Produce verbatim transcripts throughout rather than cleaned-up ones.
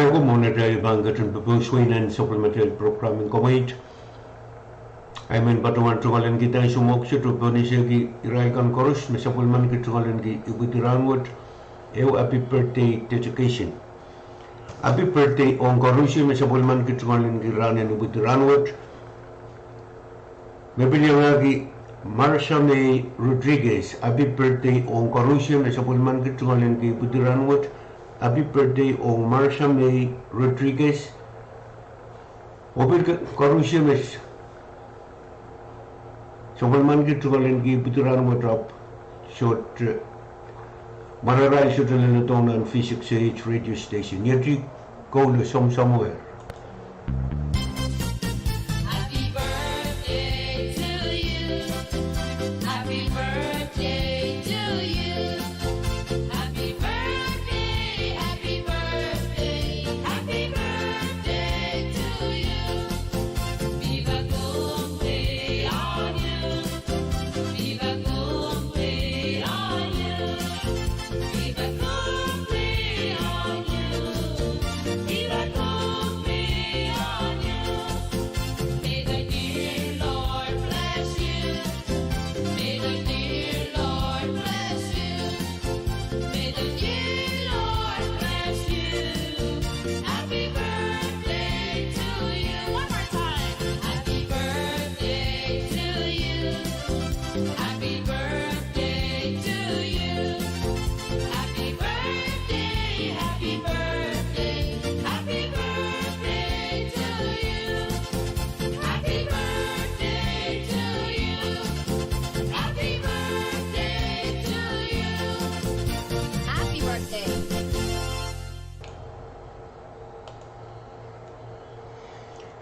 Ko mwohnatail pahn ketin pepous wei nan sapwellimatail program en komoit. I men patohwan tungoalenki daisumohk sohte pohnese ki irail kan koaros me sapwellimanki tungoalenki ipwidi rahnwet, ehu happy birthday dedication. Happy birthday ong koaros me sapwellimanki tungoalenki rahnen ipwidi rahnwet. Me pil iangahki Marsha May Rodriguez, happy birthday ong koaros me sapwellimanki tungoalenki ipwidi rahnwet. Happy birthday ong Marsha May Rodriguez. Oh pil koaros me sapwellimanki tungoalenki ipwidi rahnwet ahpw sohte, mwararail sohte leledohng nan V six A H radio station. Iet ih, kohla, somwsomwer.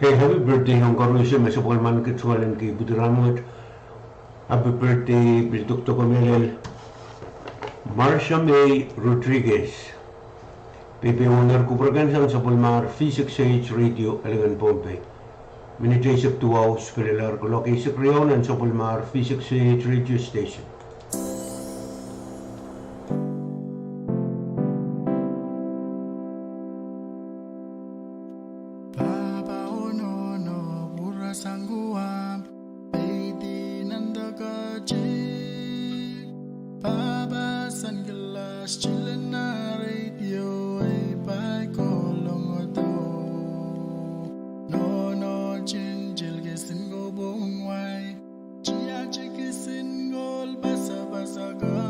Ei, happy birthday ong koaros me sapwellimanki tungoalenki ipwidi rahnwet. Happy birthday pil dokdok mehlel Marsha May Rodriguez. Peipei wonder kupwuramwail sang sapwellimar V six A H radio elengen Pohnpei. Minit eisek duwau sipelehr kuloak eisek riau nan sapwellimar V six A H radio station. Pahpa oh Nohno, pwurasang kuwahmw, peidi nan deke chik. Pahpa San Kilas, chilin nan radio ei pai kolongodo. Nohno Chinchil, kisin ko pwohn wai, tiahk kisin kohl pasapasaka.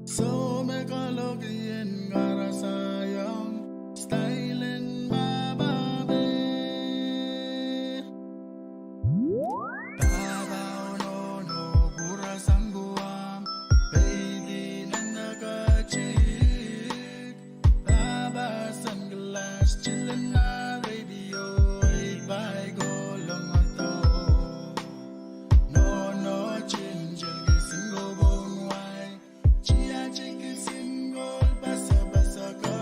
Soh me kalohki en karasahiong, stailen pahpa me. Pahpa oh Nohno, pwurasang kuwahmw, peidi nan deke chik. Pahpa San Kilas, chilin nan radio ei pai kolongodo. Nohno Chinchil, kisin ko pwohn wai, tiahk kisin kohl pasapasaka.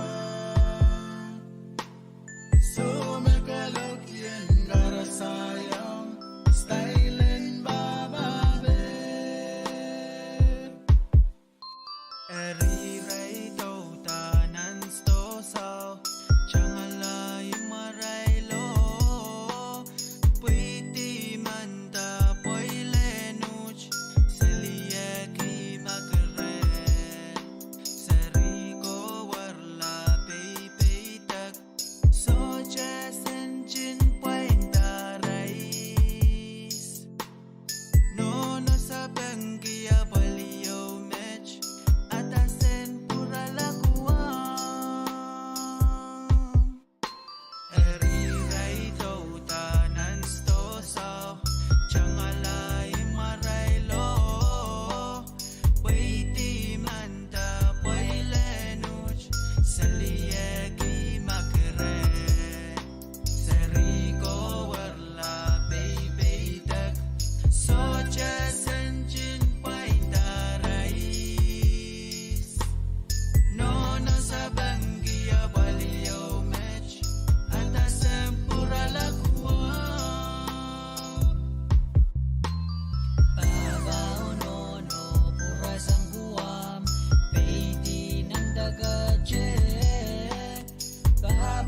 Soh me kalohki en karasahiong, stailen pahpa me. Eri irail douda nan sidohsao, tangala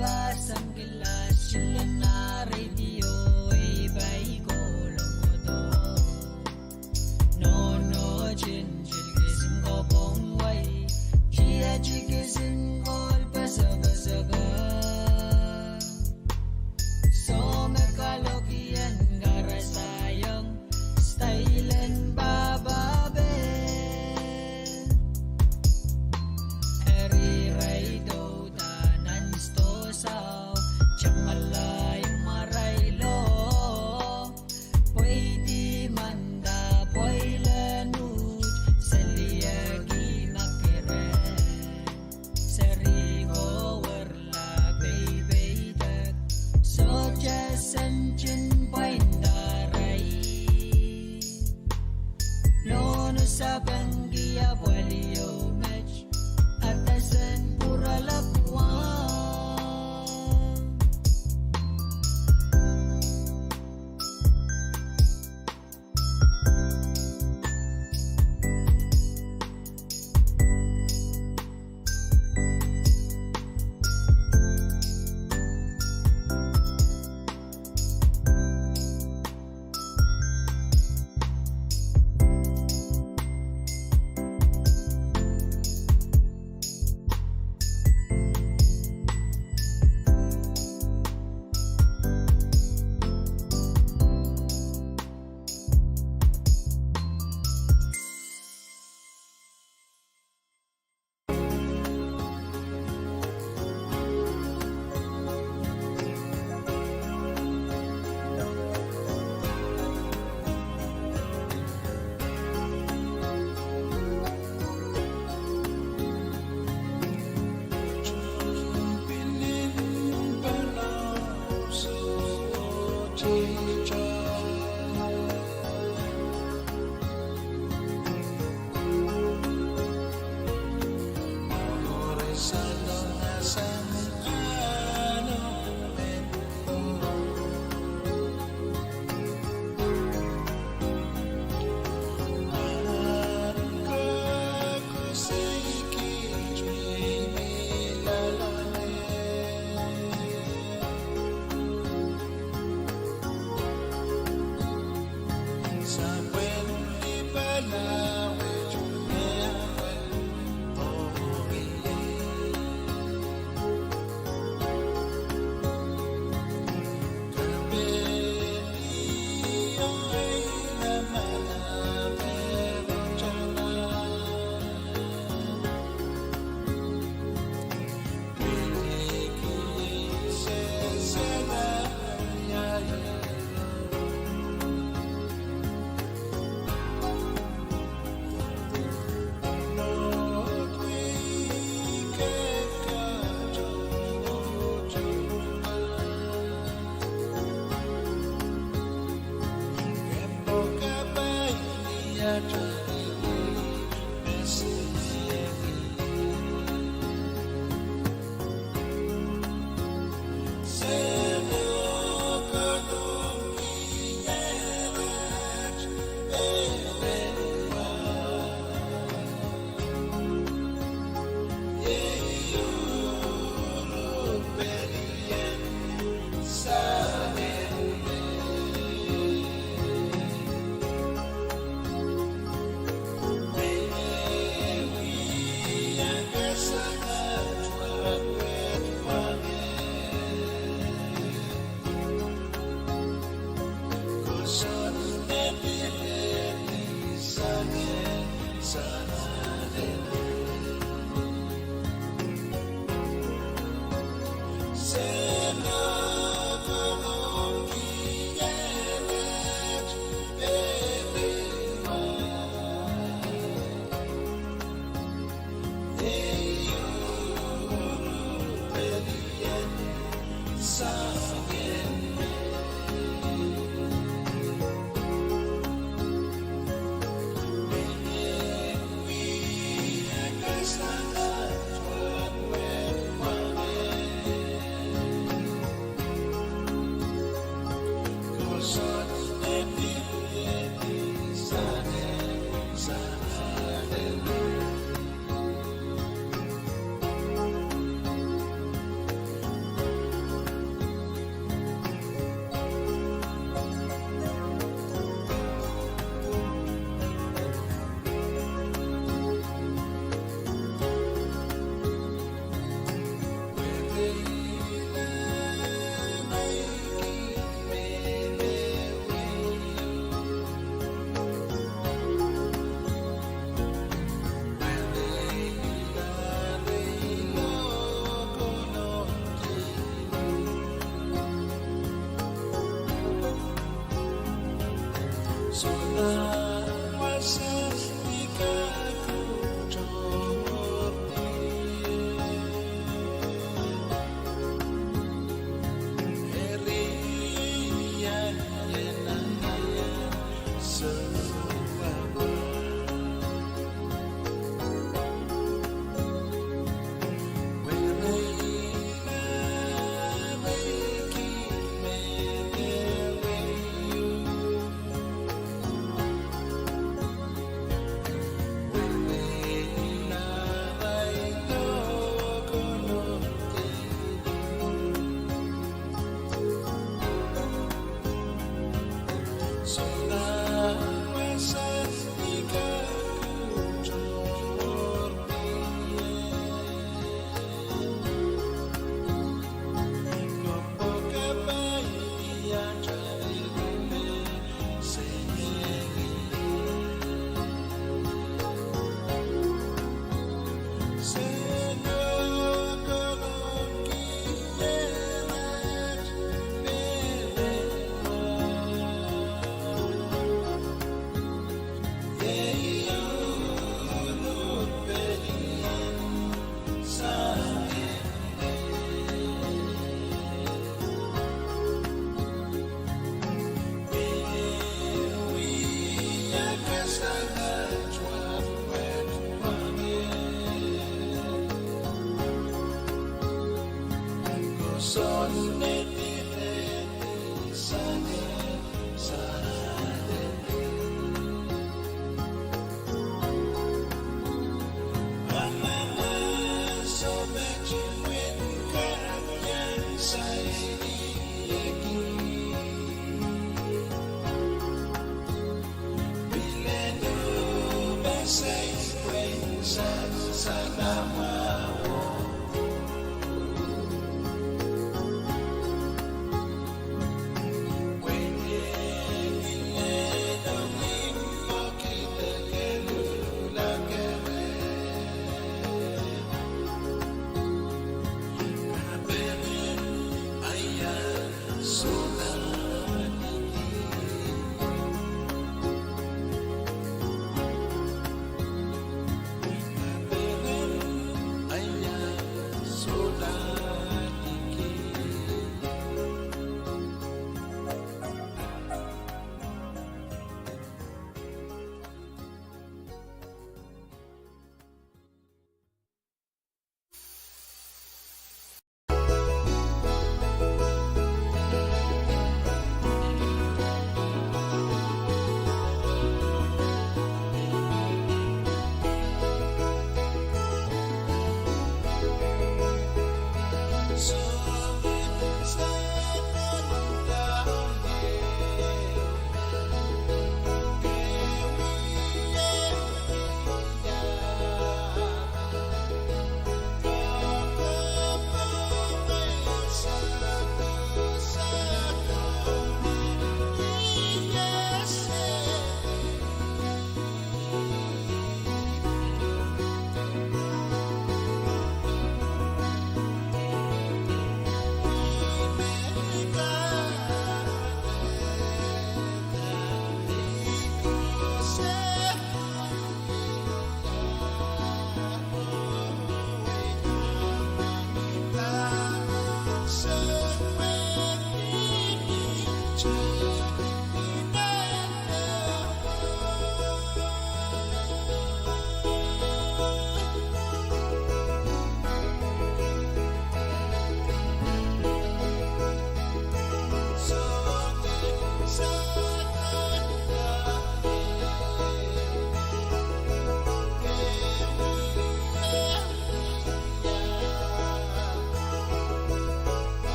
Pasang kilas, silen ah radio, ei pai kolongodo. Nohno Chinchil kisin kopwung wai, Tiahti kisin kohl pesepeseke. Soh me kalokiong karasahiong, stailen pahpa peh. Eri irail douda nan sidohsao, tangala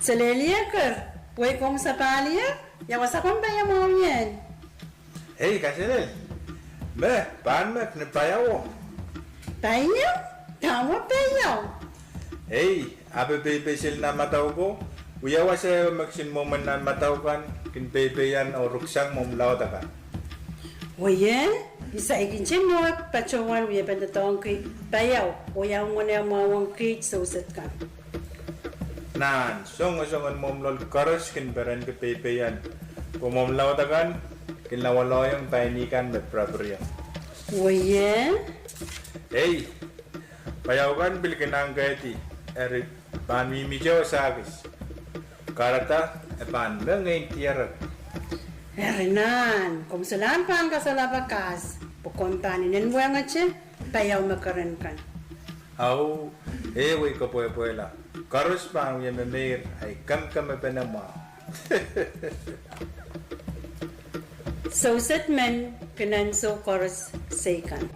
Selehlie ker, wei komw sapahl ie, ia wasa komw paiamwahu ien? Ei, kaselel. Me pahn met ni paiao. Paiao? Dahme paiao? Ei, ape peipei seli nan madau ko, wia wasa ehu me kisin mwomwen nan madau kan, kin peipeian oh ruksang mwomw laud akan. Wei, I saikinte nohk patohwan wiepen doadoahngki paiao, oh ia mwomwen mwahu ong kiht souset kan. Nan songosongen mwomw loal koaros kin perenki peipeian, pwe mwomw laud akan kin lawaloiong paini kan me pirapiriong. Wei, ei, paiao kan pil kin angkehdi, eri pahn mihmihte oh sahkis. Kahrehda e pahn mengei dierek. Eri nan, komw solahr pahn kasolape kahs, pwe komw pahn inenwehngete paiao me keren kan. Au, e wei, kepwehpwehla. Koaros pahn wie memeir, ahi kemkemepene mwahu. Souset men kin ansou koaros sei kan.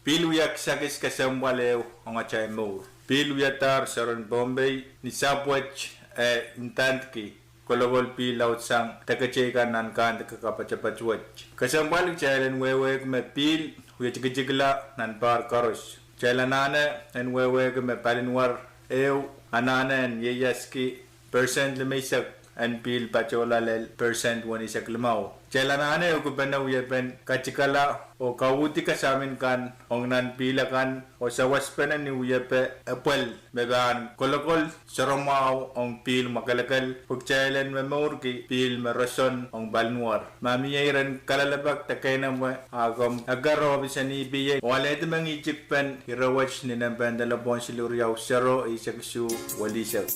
Pihl wia kisakis kesempwal ehu ong atail mour. Pihl wiadahr soaren Pohnpei ni sahpw wet, e ndandki kolokol pihl laudsang deketei kan nan kandike kapatapat wet. Kesempwal kitail en wehwehki me pihl wie tikitikla nan pahr koaros. Kitail anahne en wehwehki me palinwar ehu anahne en ieiaski persent limeisek en pihl patohla lel persent weneisek limau. Kitail anahne ehukipene wiepen katikala oh kauhdi kasamin kan ong nan pihl akan oh sawaspene ni wiepe epwel me pahn kolokol soaramwahu ong pihl mwakelekel pwe kitail en momourki pihl me roson ong palinwar. Ma mie iren kalelapak de keinemwe, a komw eker ohpis en EPA oh alehdi mengihtik pen ire wet ni nempehn delepwohn siluh riau sero eisek isuh welihsek.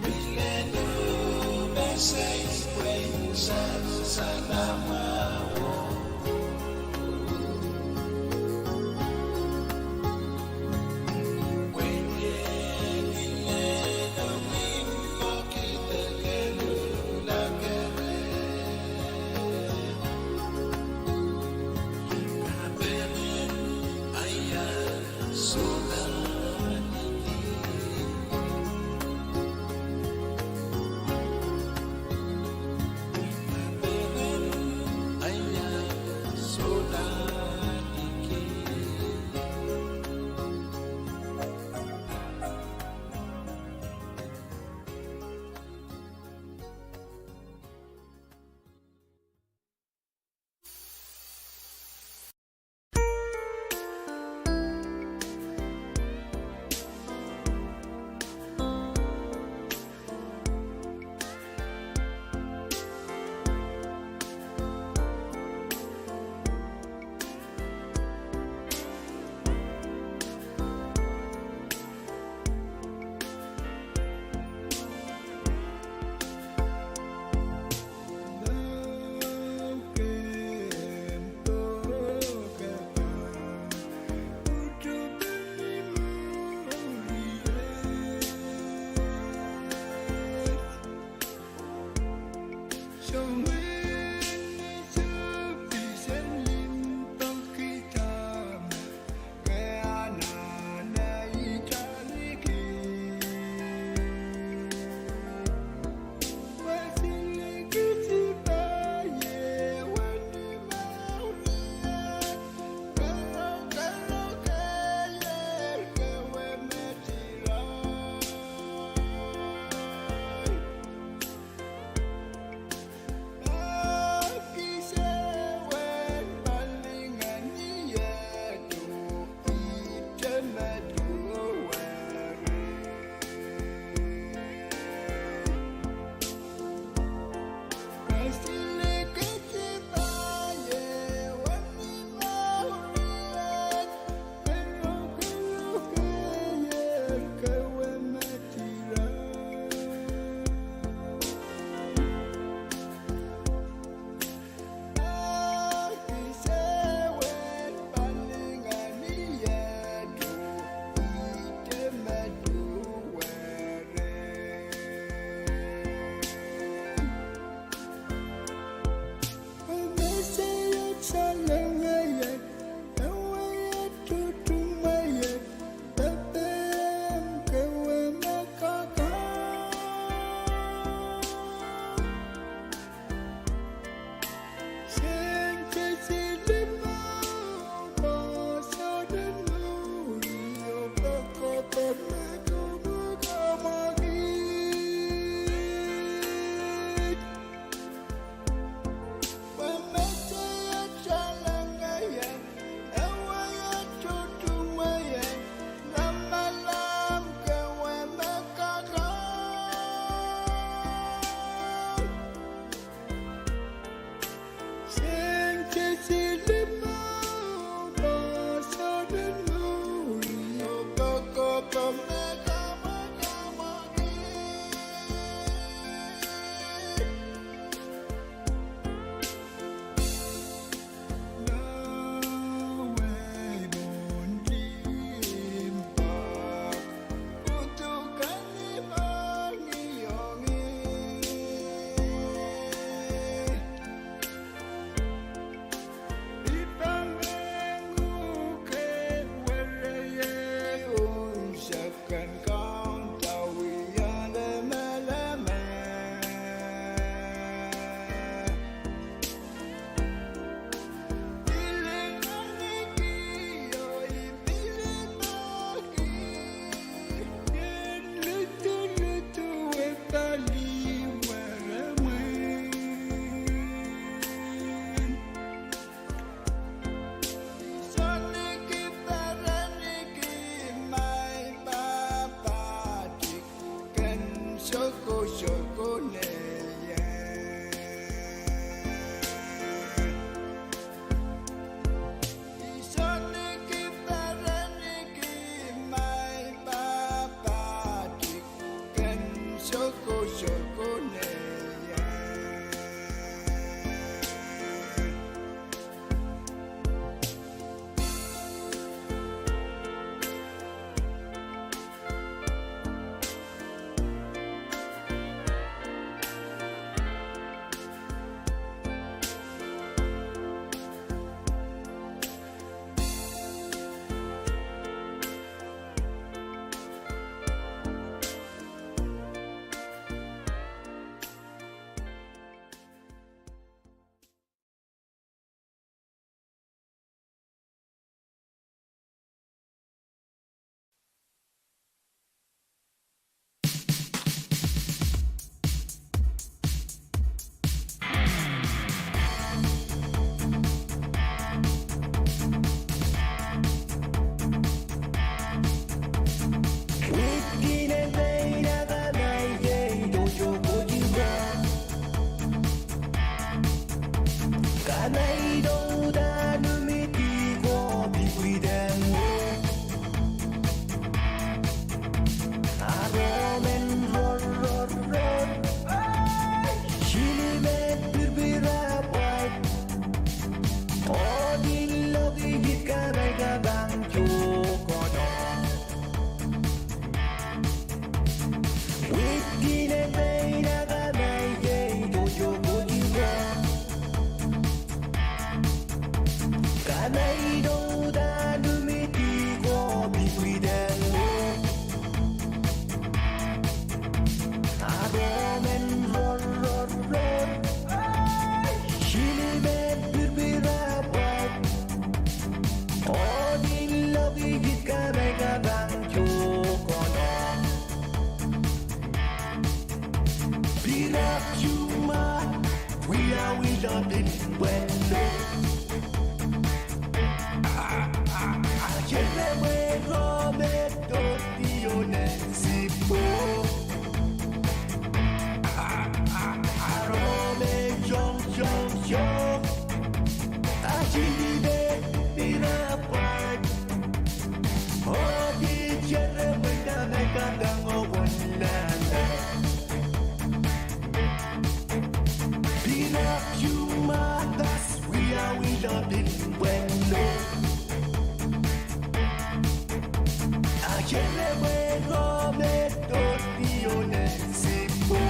Pileno me sei pwehn sansal mwahu. Oh ni lokihdi kamai kapang tohkono. Wihdi nemeina kamai iei tohto kohdi ko. Kamai inou da limidi ko pipwideng o. Aro men ror ror ror. Sili men pirpir apwad. Oh ni lokihdi kamai kapang tohkono. Pil ahpw tumwa, wiawi lepin pwello. A, a, a, kere mwe rome dot ionen sipwo. A, a, a, rome jong jong jong. A sili men pirpir apwad. Oh ni kere mwein dahme kadango wonlala. Pil ahpw tumwa, das wiawi lepin pwello. A kere mwe rome dot ionen sipwo.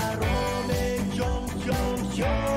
A rome jong jong jong.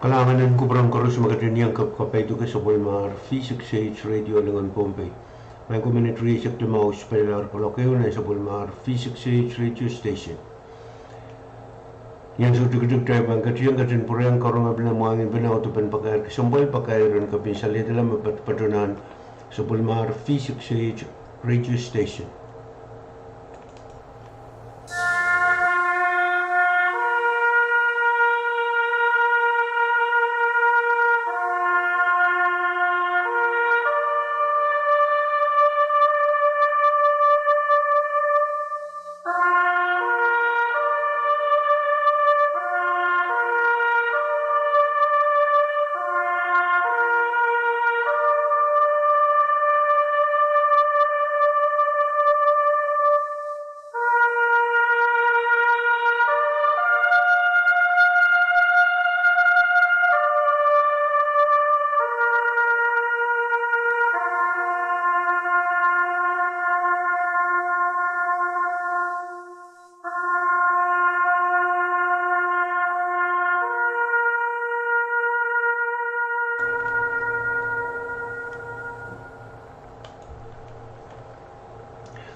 Kalahngan en kupwuren koaros me ketin iang kap kapaiduke sapwellimar V six H Radio lingan Pohnpei. Maing ko, minit rieisek limau pahn paliwar kuloak ehu nan sapwellimar V six H Radio Station. Iang sohte kitail pahn ketin, ketin pwurehng karonge pene mwahngih pene audepen pakair kesempwal, pakair en kapinsalehda me patopato nan sapwellimar V six H Radio Station.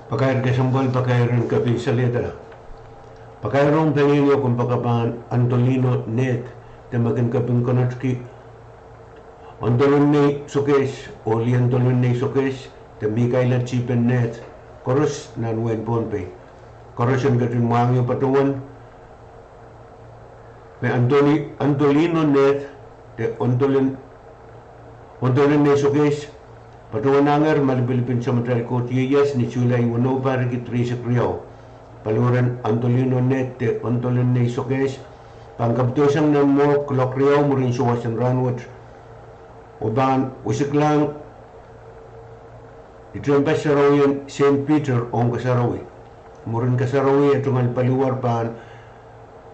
Pakair kesempwal, pakair en kapinsalehda. Pakair ong peneinei o, kompoakepahn Antolino Neth, de me kin kaping konetki Antolin Nei Sokehs, oh Liantolin Nei Sokehs, de Mikaila Tipen Neth, koaros nan wehin Pohnpei. Koaros en ketin mwahngih patohwan me Antoli, Antolino Neth, de Antolin, Antolin Nei Sokehs, patohwanahngehr malipilipin Samatail Koht ieias ni Sulai weneu, pahr riekid rieisek riau. Paliwaren Antolino Neth de Antolin Nei Sokehs pahn kapidosang nan mwohk kuloak riau mwurin sowas en rahnwet, oh pahn wisiklahng ni tehnpas sarawien Saint Peter ong kasarawi. Mwurin kasarawi, eh tungoal paliwar pahn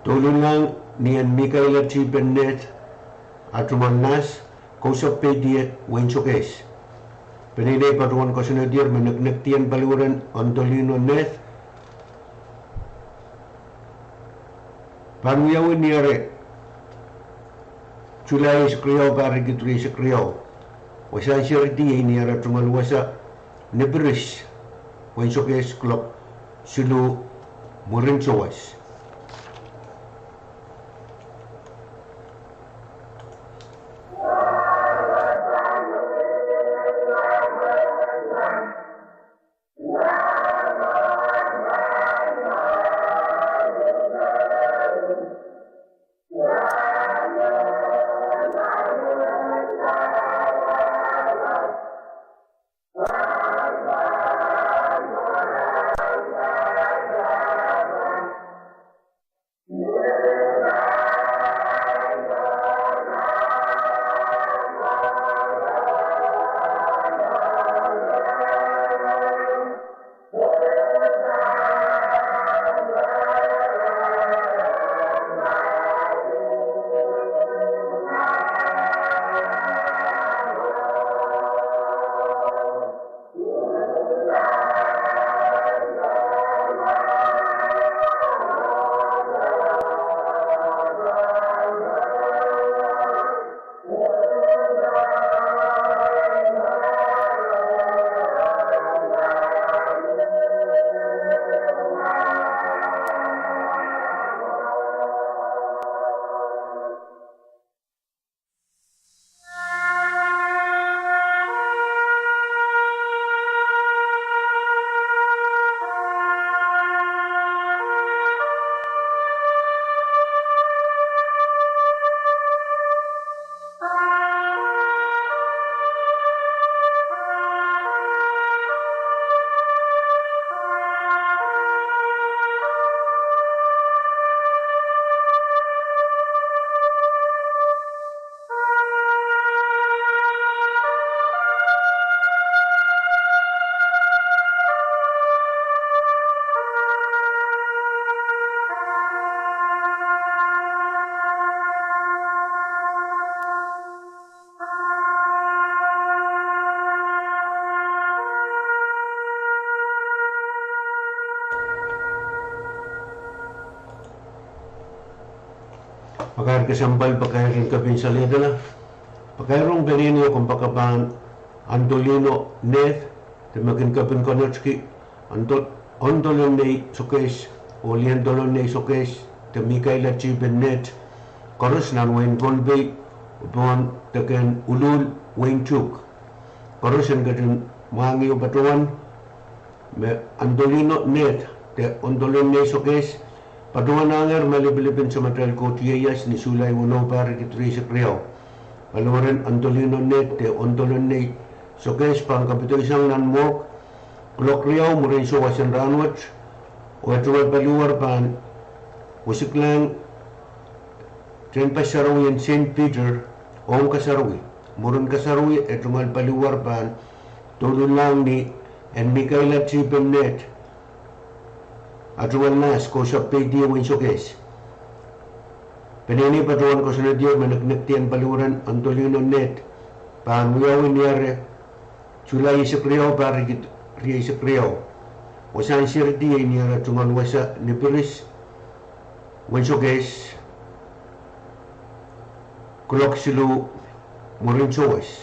douluhllahng ni en Mikaila Tipen Neth, ah tungoal nas, Kousapw Peidier, wehin Sokehs. Peneinei patohwan koasoanehdier me neknekdien paliwaren Antolino Neth pahn wiawi ni ahr Sulai eisek riau, pahr riekid rieisek riau. Wasa seridi iei ni ahr tungoal wasa Nipiris, wehin Sokehs, kuloak siluh mwurin sowas. Pakair kesempwal, pakair en kepin salihdala. Pakair rong peneinei oh kompoakepahn Antolino Ned, de me kin kepin konotki Anto-, Antolin Nei Sokes, oh Liantolin Nei Sokes, de Mikaila Tipen Ned, koaros nan wehin Pohnpei, pohn deken Ulul, wehin Chuuk. Koaros en ketin mwahngih oh patohwan me Antolino Ned de Antolin Nei Sokes patohwanahngehr malipilipin Samatail Koht ieias ni Sulai weneu pahr riekid rieisek riau. Paliwaren Antolino Ned de Antolin Nei Sokes pahn kapidoisang nan mwohk kuloak riau mwurin sowas en rahnwet, oh eh tungoal paliwar pahn wisiklahng tehnpas sarawi en Saint Peter ong kasarawi. Mwurin kasarawi eh tungoal paliwar pahn douluhllahng ni en Mikaila Tipen Ned, ah tungoal nas Kousapw Peidieu, wehin Sokes. Peneinei patohwan koasoanehdier me nekinekdi en paliwaren Antolino Ned pahn wiawi ni ahr Sulai eisek riau pahr riekid rieisek riau. Wasahn Sehdi iei ni ahr tungoal wasa Nipiris, wehin Sokes, kuloak siluh mwurin sowas.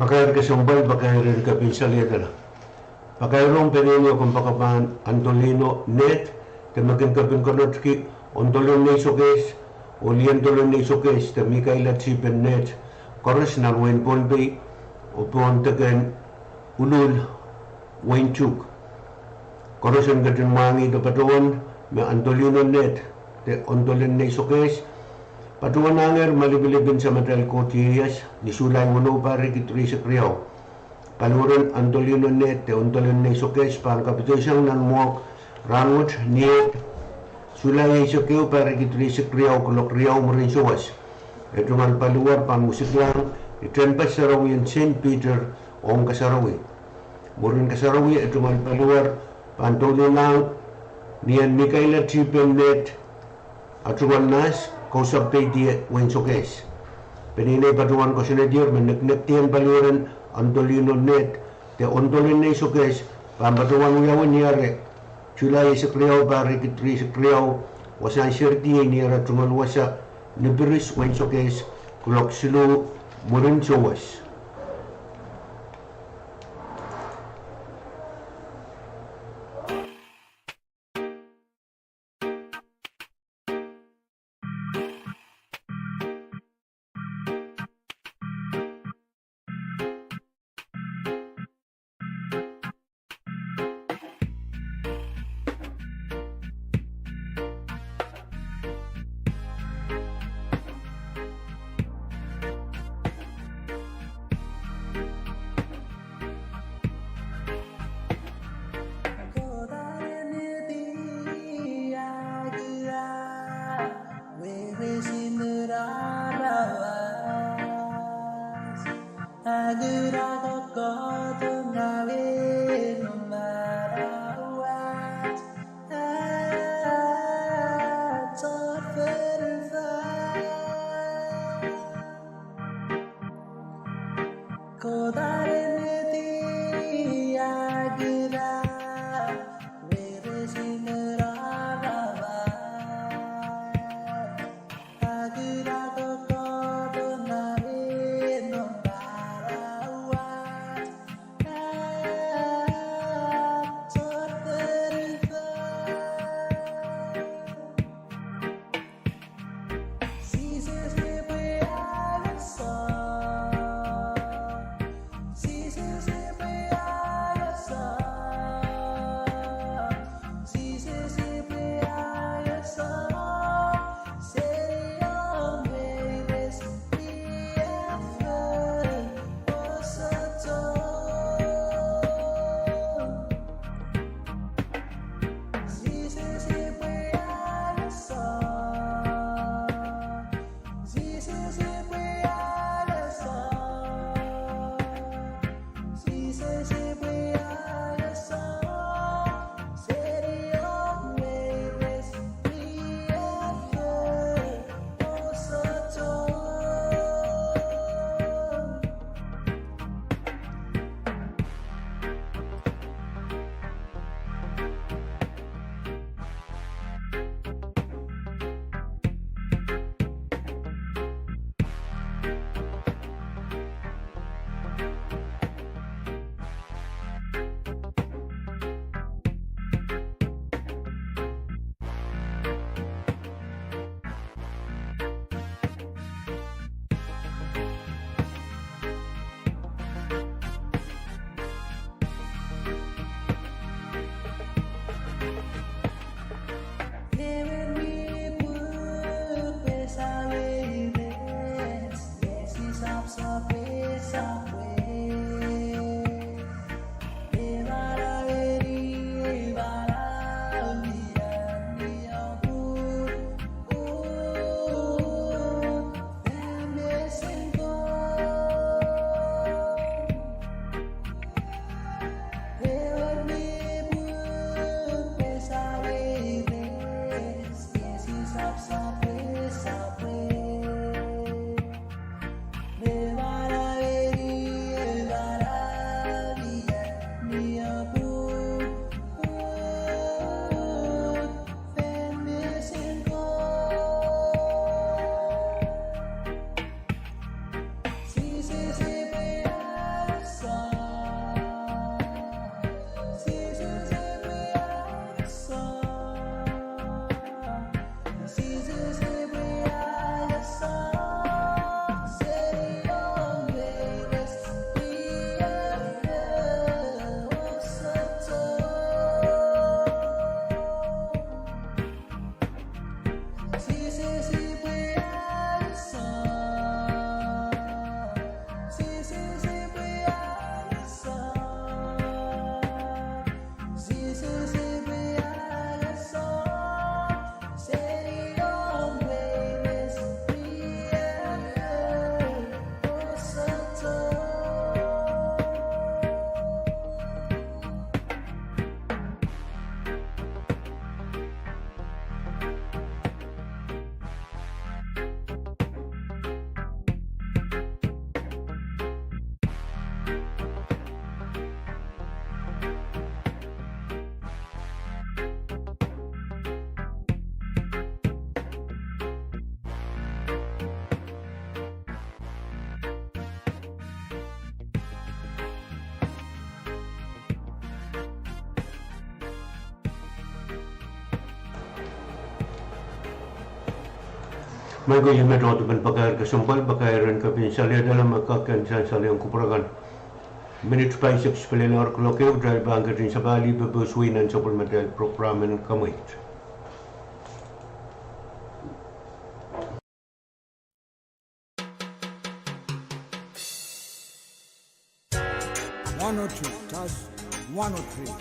Pakair kesempwal, pakair en kepin salihdala. Pakair rong peneinei oh kompoakepahn Antolino Ned, de me kin kepin konotki Antolin Nei Sokes, oh Liantolin Nei Sokes, de Mikaila Tipen Ned, koaros nan wehin Pohnpei, oh pohn deken Ulul, wehin Chuuk. Koaros en ketin mwahngih oh patohwan me Antolino Ned de Antolin Nei Sokes patohwanahngehr malipilipin Samatail Koht ieias ni Sulai weneu pahr riekid rieisek riau. Paliwaren Antolino Ned de Antolin Nei Sokes pahn kapidoisang nan mwohk rahnwet ni Sulai eisek ehu pahr riekid rieisek riau kuloak riau mwurin sowas. Eh tungoal paliwar pahn wisiklahng ni tehnpas sarawi en Saint Peter ong kasarawi. Mwurin kasarawi eh tungoal paliwar pahn douluhllahng ni en Mikaila Tipen Ned, ah tungoal nas Kousapw Peidieu, wehin Sokes. Peneinei patohwan koasoanehdier me nekinekdi en paliwaren Antolino Ned de Antolin Nei Sokes pahn patohwan wiawi ni ahr Sulai eisek riau pahr riekid rieisek riau, wasahn Sehdi iei ni ahr tungoal wasa Nipiris, wehin Sokes, kuloak siluh mwurin sowas. Mehn koaros, met ohdipen pakair kesempwal, pakair en kapinsalehda me kak kin sansalehiong kupwur akan. Minit paisek sipeleloar kuloak ehu, kitail pahn ketin sapahl pepehs wei nan sapwellimatail prokram en Kamweit. One oh two, test one oh three.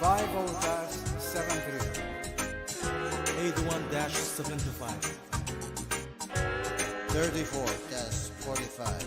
Five oh dash seven three. Eight one dash seven two five. Thirty-four dash forty-five.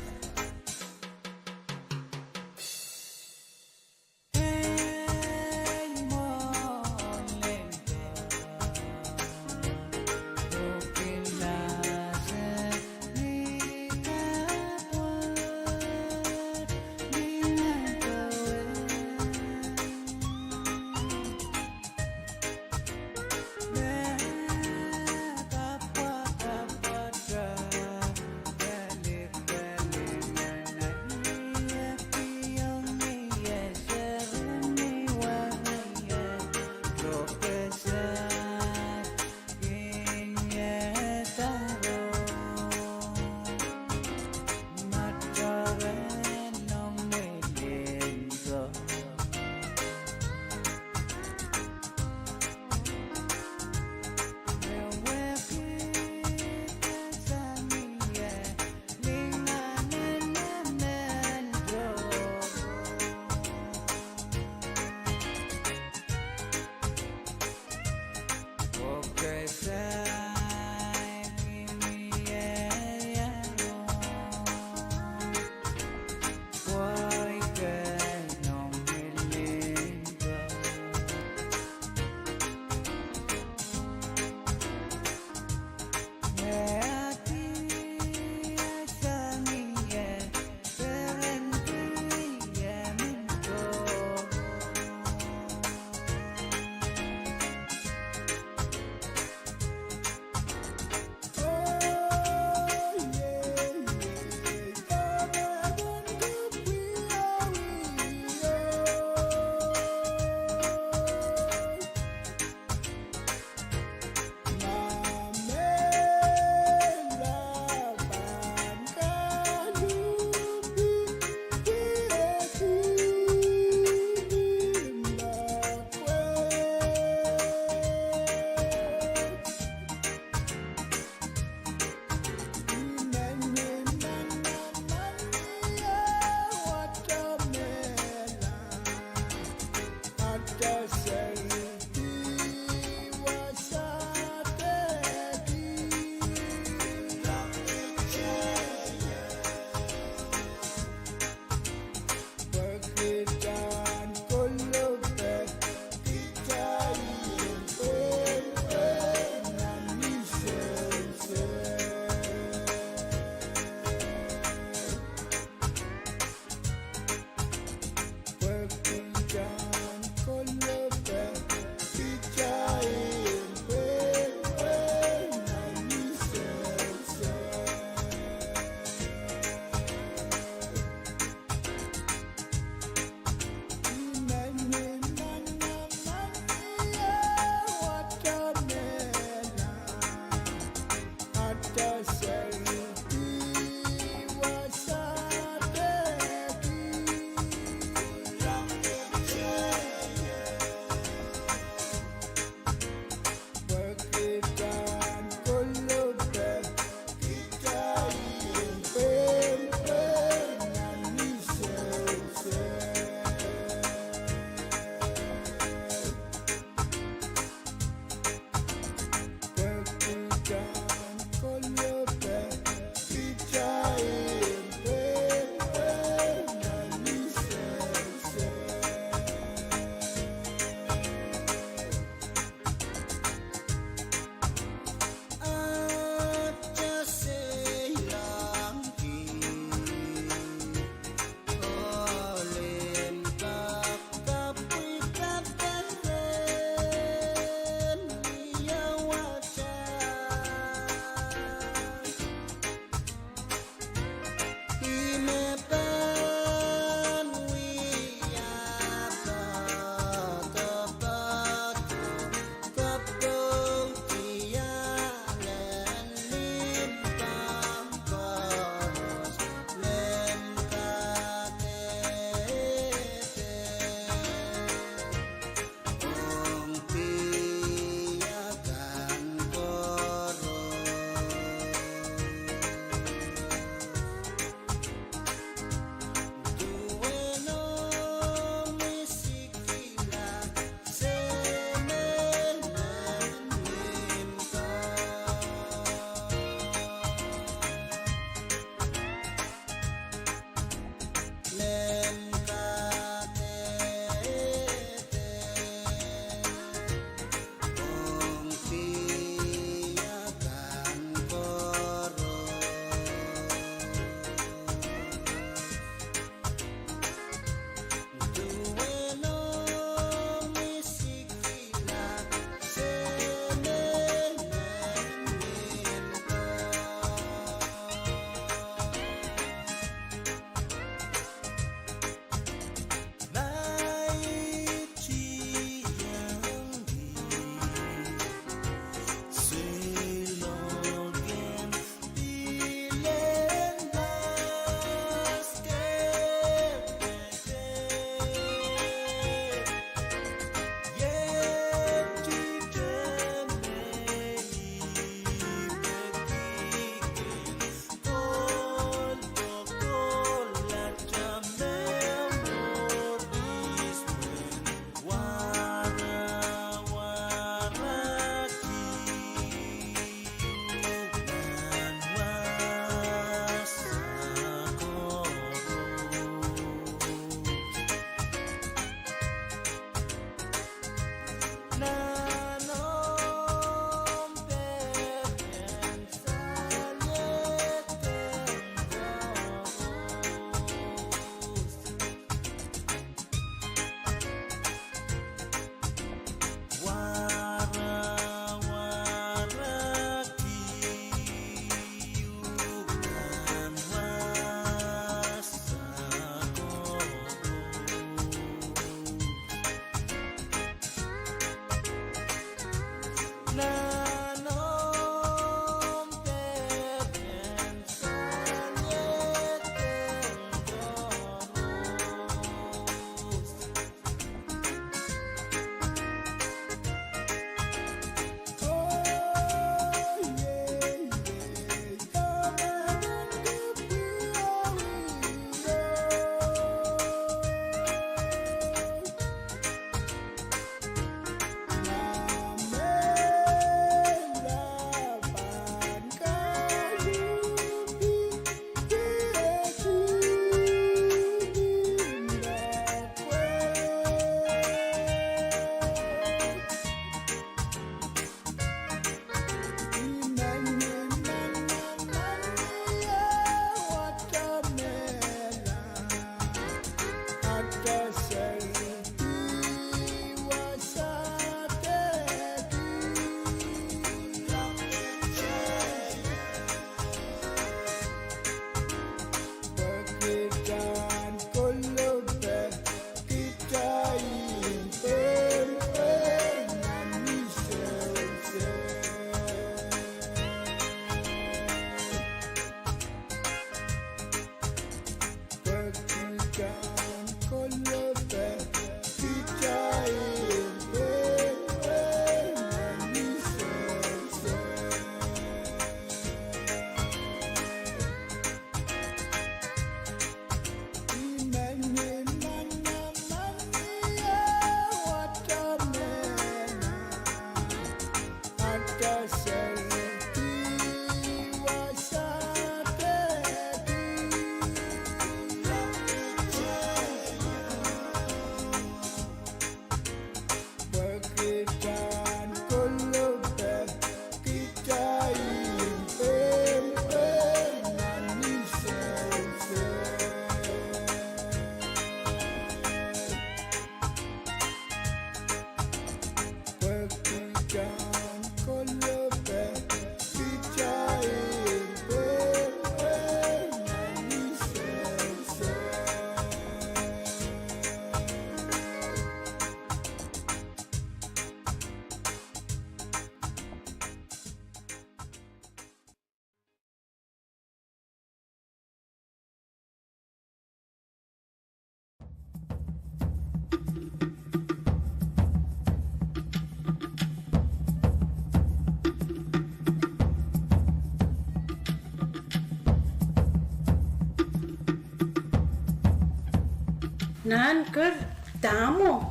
Nan ker, dahme,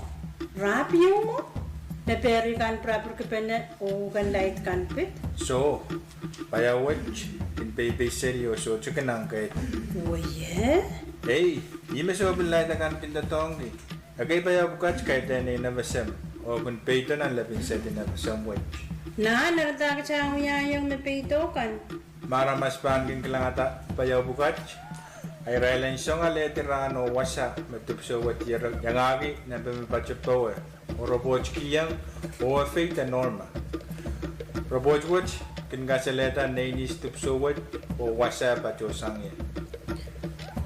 rahp ieu mwo, me peri kan pirapirkipene oh kan laid kan pid. Soh, paiau wet kin peipeiseli oh sohte kin angke. Oh ie? Ei, ih me sohte pil laid kan kin doadoahngki. Ekei paiau pwukat kaidehn Nei Nevesem, oh kin peido nan lepin sehd en Nevesem wet. Nan eri dahkot wiahiong me peido kan? Ma aramas pahn kin kilangada paiau pwukat, a irail en song alehdi rahn oh wasa me dipwisou wet iangahki nan peme patopowe, oh repwoht kihong oh efeida normal. Repwoht wet kin kasalehda nei nis dipwisou wet oh wasa patohsang ie.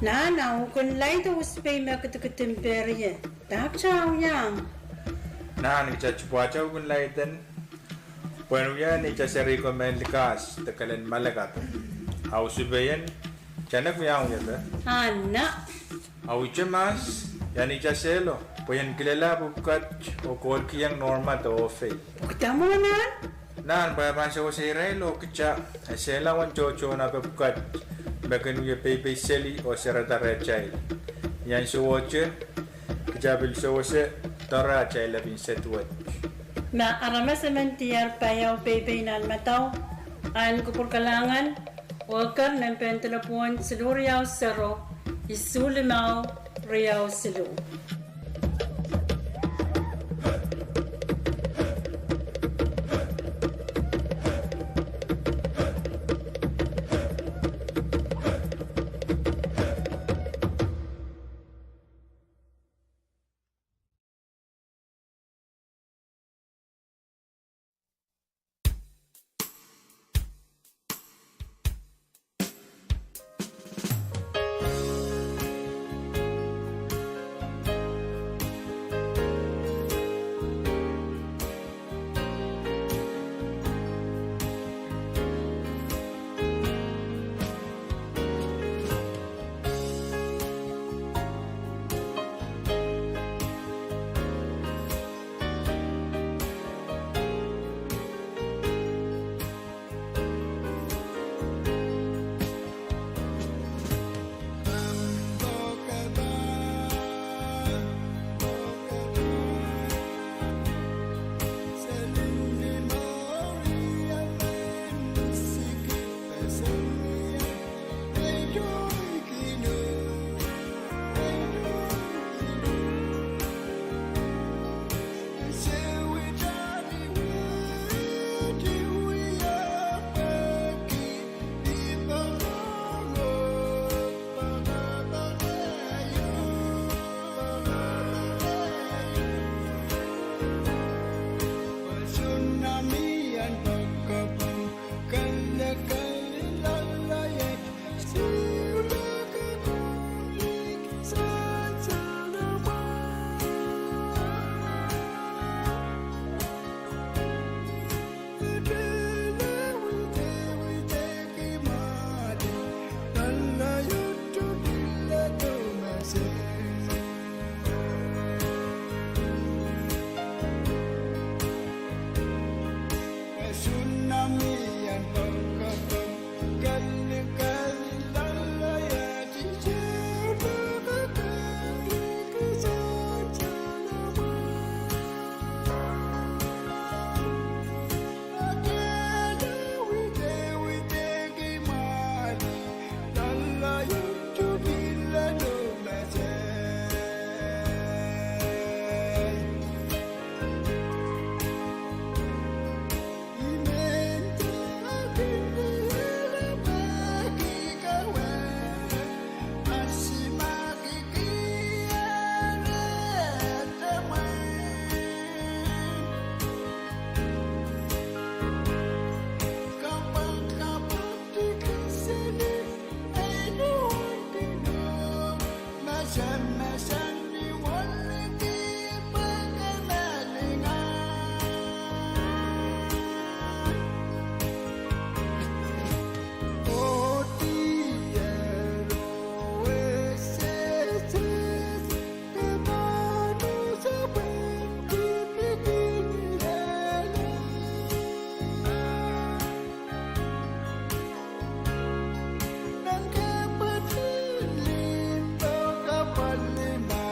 Nan a kin laid oh usipei me kidikidin peri ie, dahkot wiahiong? Nan kita tipwate kin laid en pwehn wia neitail seri ko mehn likas de kelen malakape. A usipei en, kita nek wiahiong ie pwe? Anahne. A wihte mahs, ia neitail sehlo, pwe ien kilelahpw pwukat oh kohlkihong normal de ofei. Pwukada mwo nan? Nan pwe pahn sewese irail oh kita, esehla uwen tohtohn ape pwukat, me kin wie peipeiseli oh sereda rehtail. Ni ansou ohte, kita pil sewese doare atail lepin sehd wet. Ma aramas emen diar paiau peipei nan madau, en kupwur kalahngan, oh eker nan pehn delepwohn siluh riau sero, isuh limau, riau siluh. Nan kapwatihn limpoak apwal lima.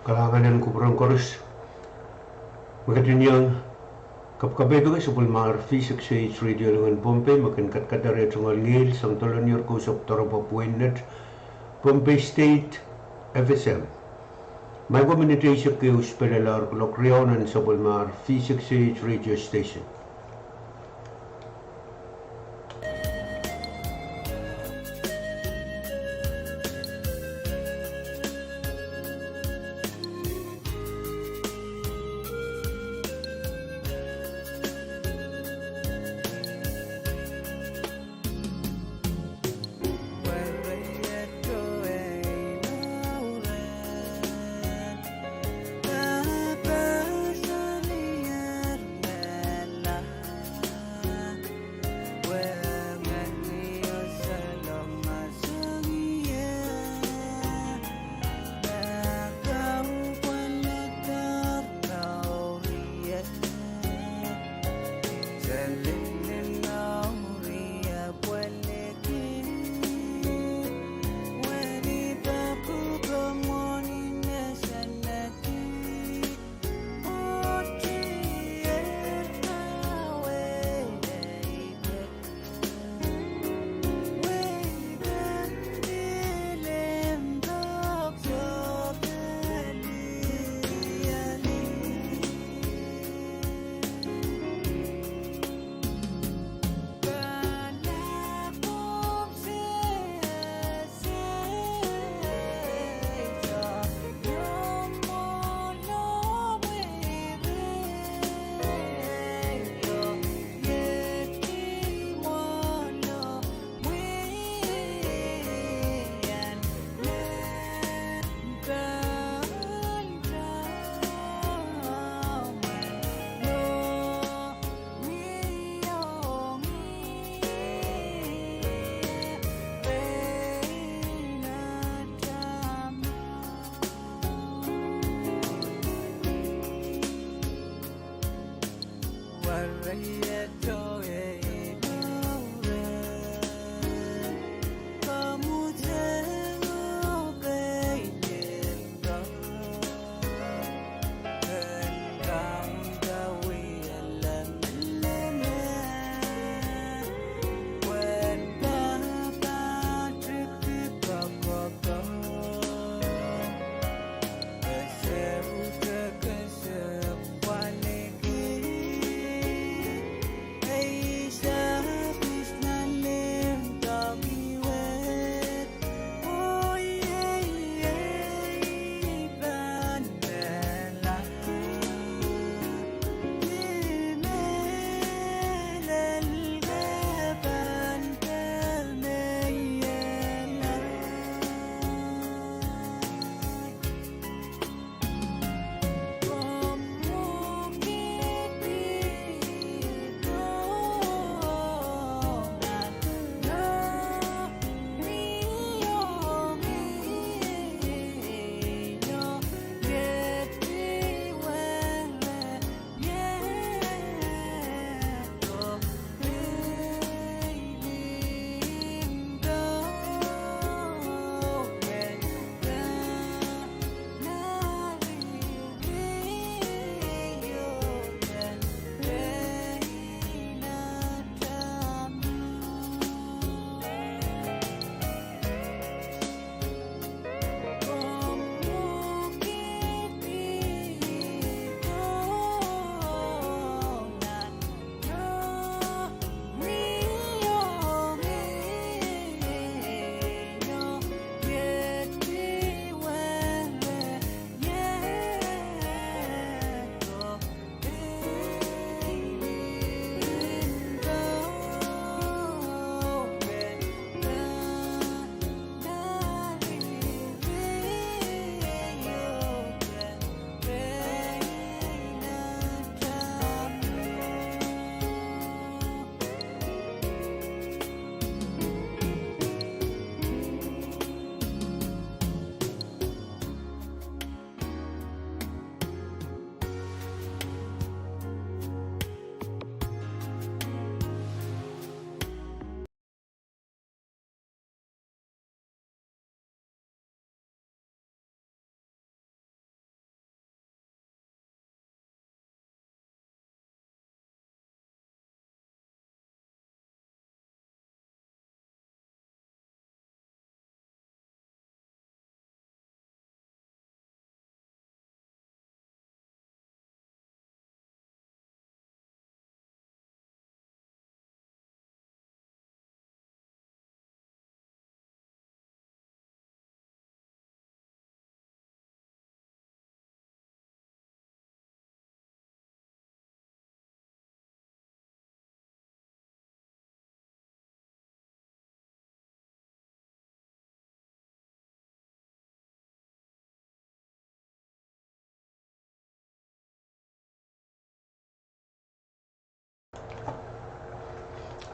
Kalahngan en kupwuren koaros. Me ketin iang kapkapehdki sapwellimar V six H Radio Lingan Pohnpei me kin kadkadar tungoal ngihl sang doadoahk en kousapw doaropwe pweinen Pohnpei State F S M. Maiko minit eisek ehu sipelehr kuloak riau nan sapwellimar V six H Radio Station.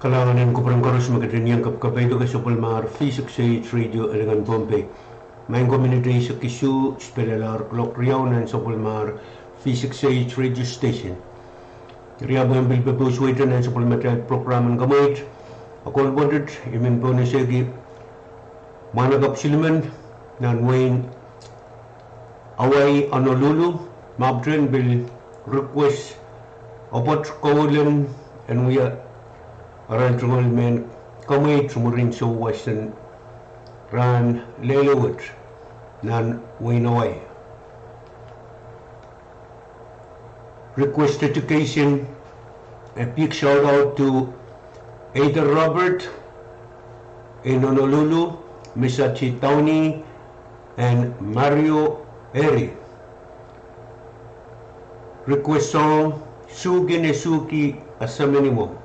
Kalahngan en kupwuren koaros me ketin iang kapkapaiada sapwellimar V six A H Radio Alingan Pohnpei. Maing komw minit eisek isuh, spelalahr kuloak riau nan sapwellimar V six A H Radio Station. Riau pwehn pil pepeuseweite nan sapwellimatail prokram en kamweit. A koulpwondet I men pwehn esehki mwahnakapw silimen nan wehin Hawaii, Honolulu, me pahn pil request opwoat koulen en wia arail tungoal mehn kamweit mwurin souwas en rahn lelewe nan wehin Hawaii. Request dedication, a big shout out to Ada Robert in Honolulu, Misachi Townie, and Mario Eri. Request song, Suki ne Suki Asaminimwong.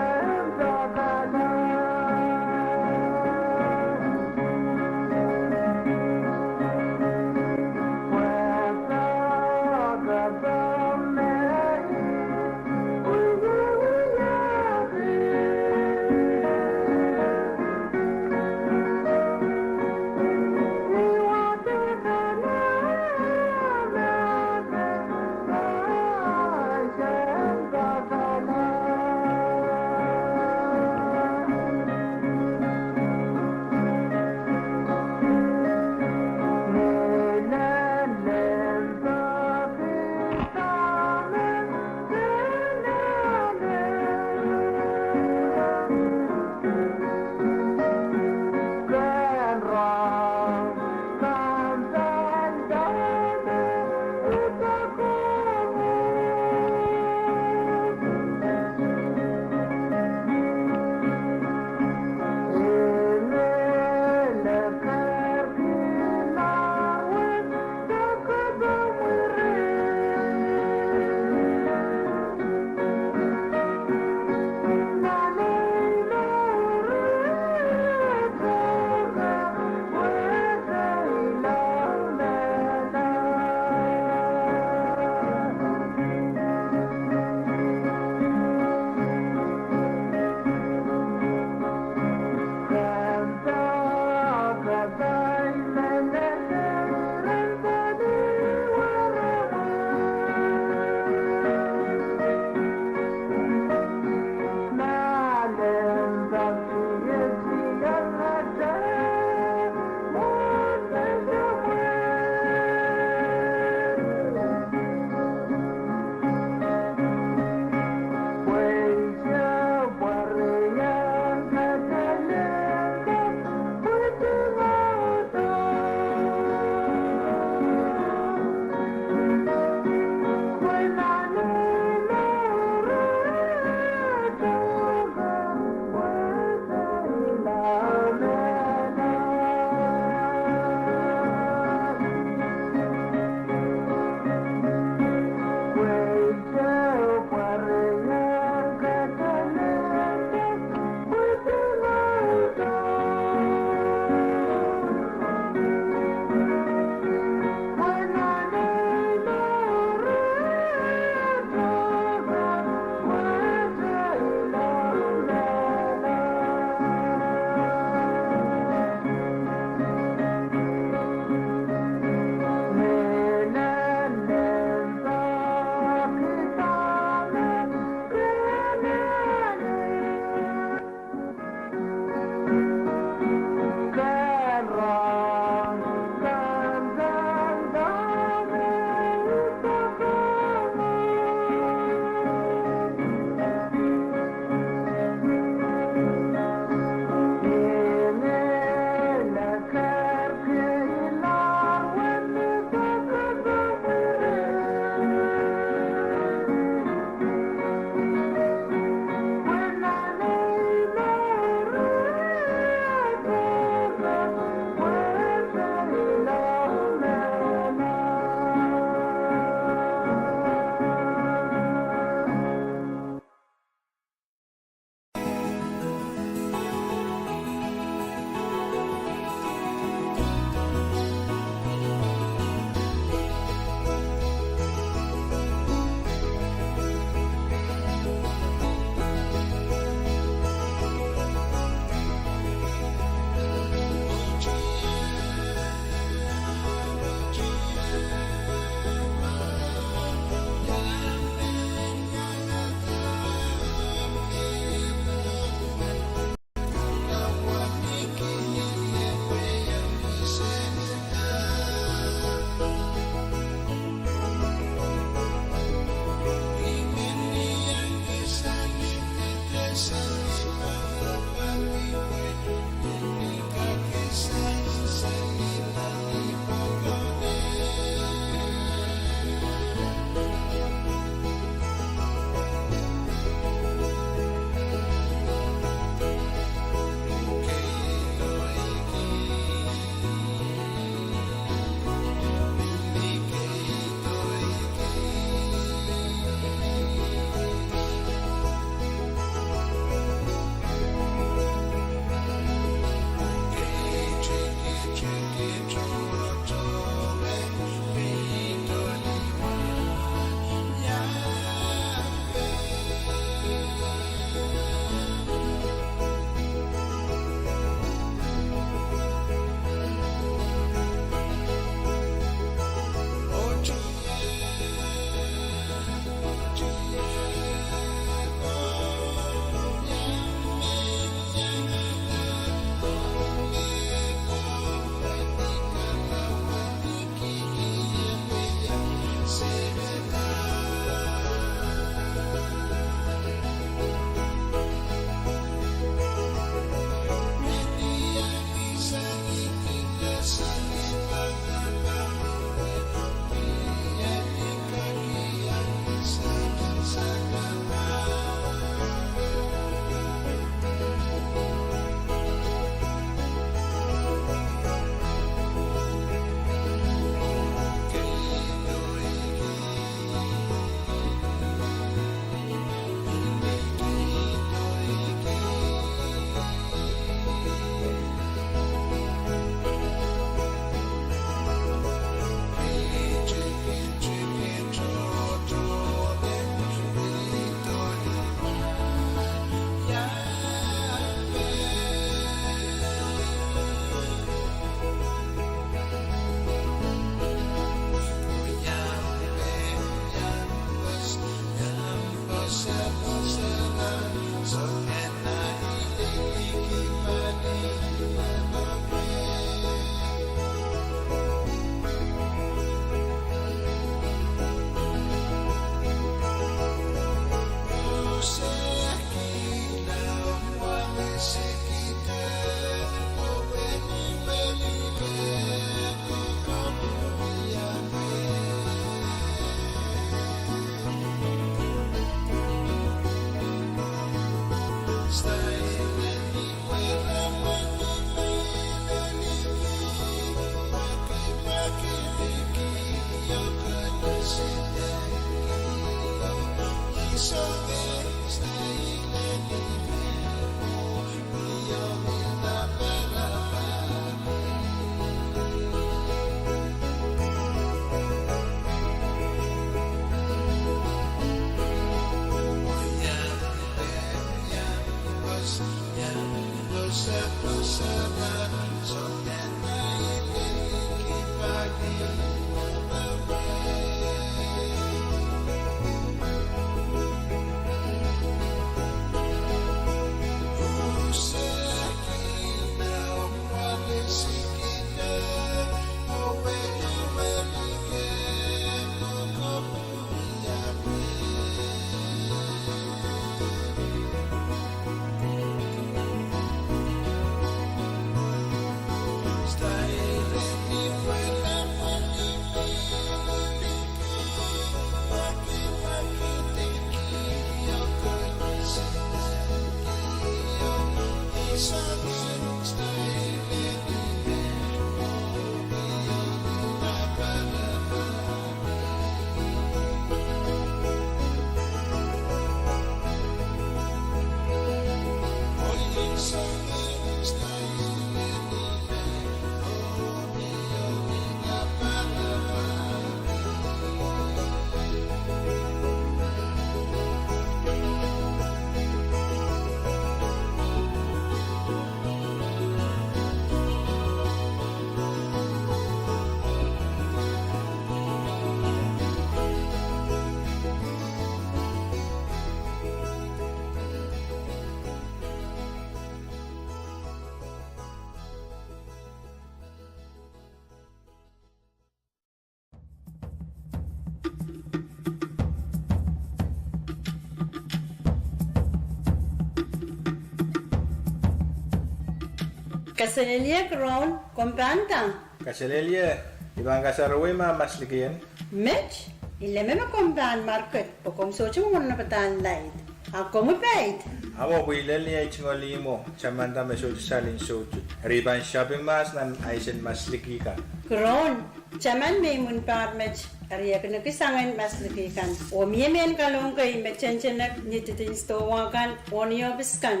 Kaselehlie Kiroun, komw pahn nda? Kaselehlie, I pahn kasarawi ma maslikien. Met, I leme me komw pahn market, pwe komw sohte mwomwen padahn laid. A komw peid? Ahmw, pwe I lel ni ei tungoal ihmwo, tamanda me sohte saling soutuk. Eri I pahn shopping mahs nan aisen masliki kan. Kiroun, taman me imwin pahr met, eri e kin ekis angen masliki kan. Oh mie mehn kalohk kei me tentenek ni didin sidohwa kan oh ni ohpis kan,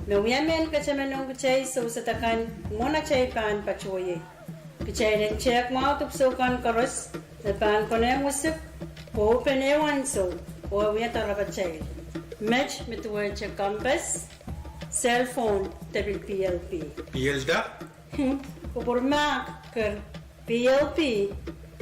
me wia mehn ketemen ong kitail soused akan mwohn atail pahn patohiei. Kitail en tehk mwahu dipwisou kan koaros me pahn konehng wisik, pwe e pene ansou, oh e wia doarepatail. Met me duwehte compass, cell phone, de pil PLP. PL da? Kupwur mahk ker, PLP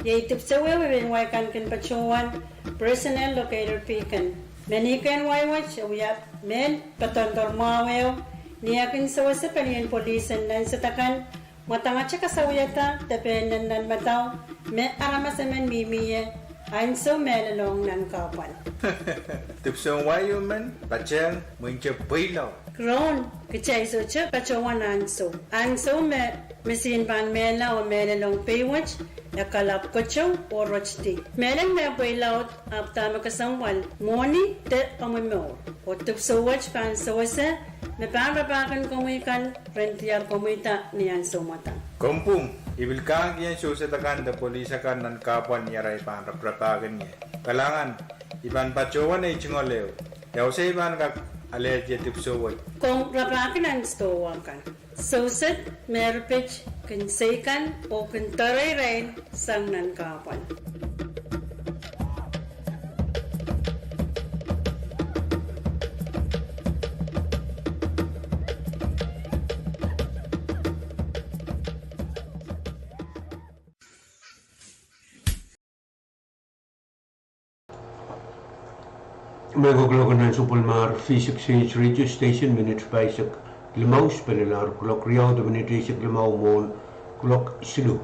iei dipwisou ehu me mehn wai kan kin patohwan, personal locator beacon. Meninkehn wai wet e wia mehn poadoadoahk mwahu ehu, ni e kin sewese pelien polis en nansed akan, mwadangete kasawiada de pehn nan nan madau me aramas emen mihmi ie, ansou mehlelohng nan kahpwal. Dipwisou wai emen patehng mwinte pweilaud. Kiroun, kitail sohte patohwan ansou. Ansou me misihn pahn mehla oh mehlelohng pei wet, e kalap kotou oh rotidi. Mehlel me pweilaud ahpw dahme kesempwal, mwohni de omw mour. Oh dipwisou wet pahn sewese me pahn rapahkin komwi kan ren diar komwida ni ansou mwadang. Komw pwung, I pil kahng kien soused akan de polis akan nan kahpwal ni arail pahn raparapahkin ie. Kalahngan, I pahn patohwan ei tungoal ehu. Ia wasa I pahn kak alehdi dipwisou wet? Komw rapahki nan sidohwa kan. Soused me erpit kin seikan oh kin doare irail sang nan kahpwal. Me ko kuloak nan Sapwellimomwi Fish Exchange Radio Station, minit pahisek limau, pil lel kuloak riau de minit eisek limau mwohn kuloak siluh.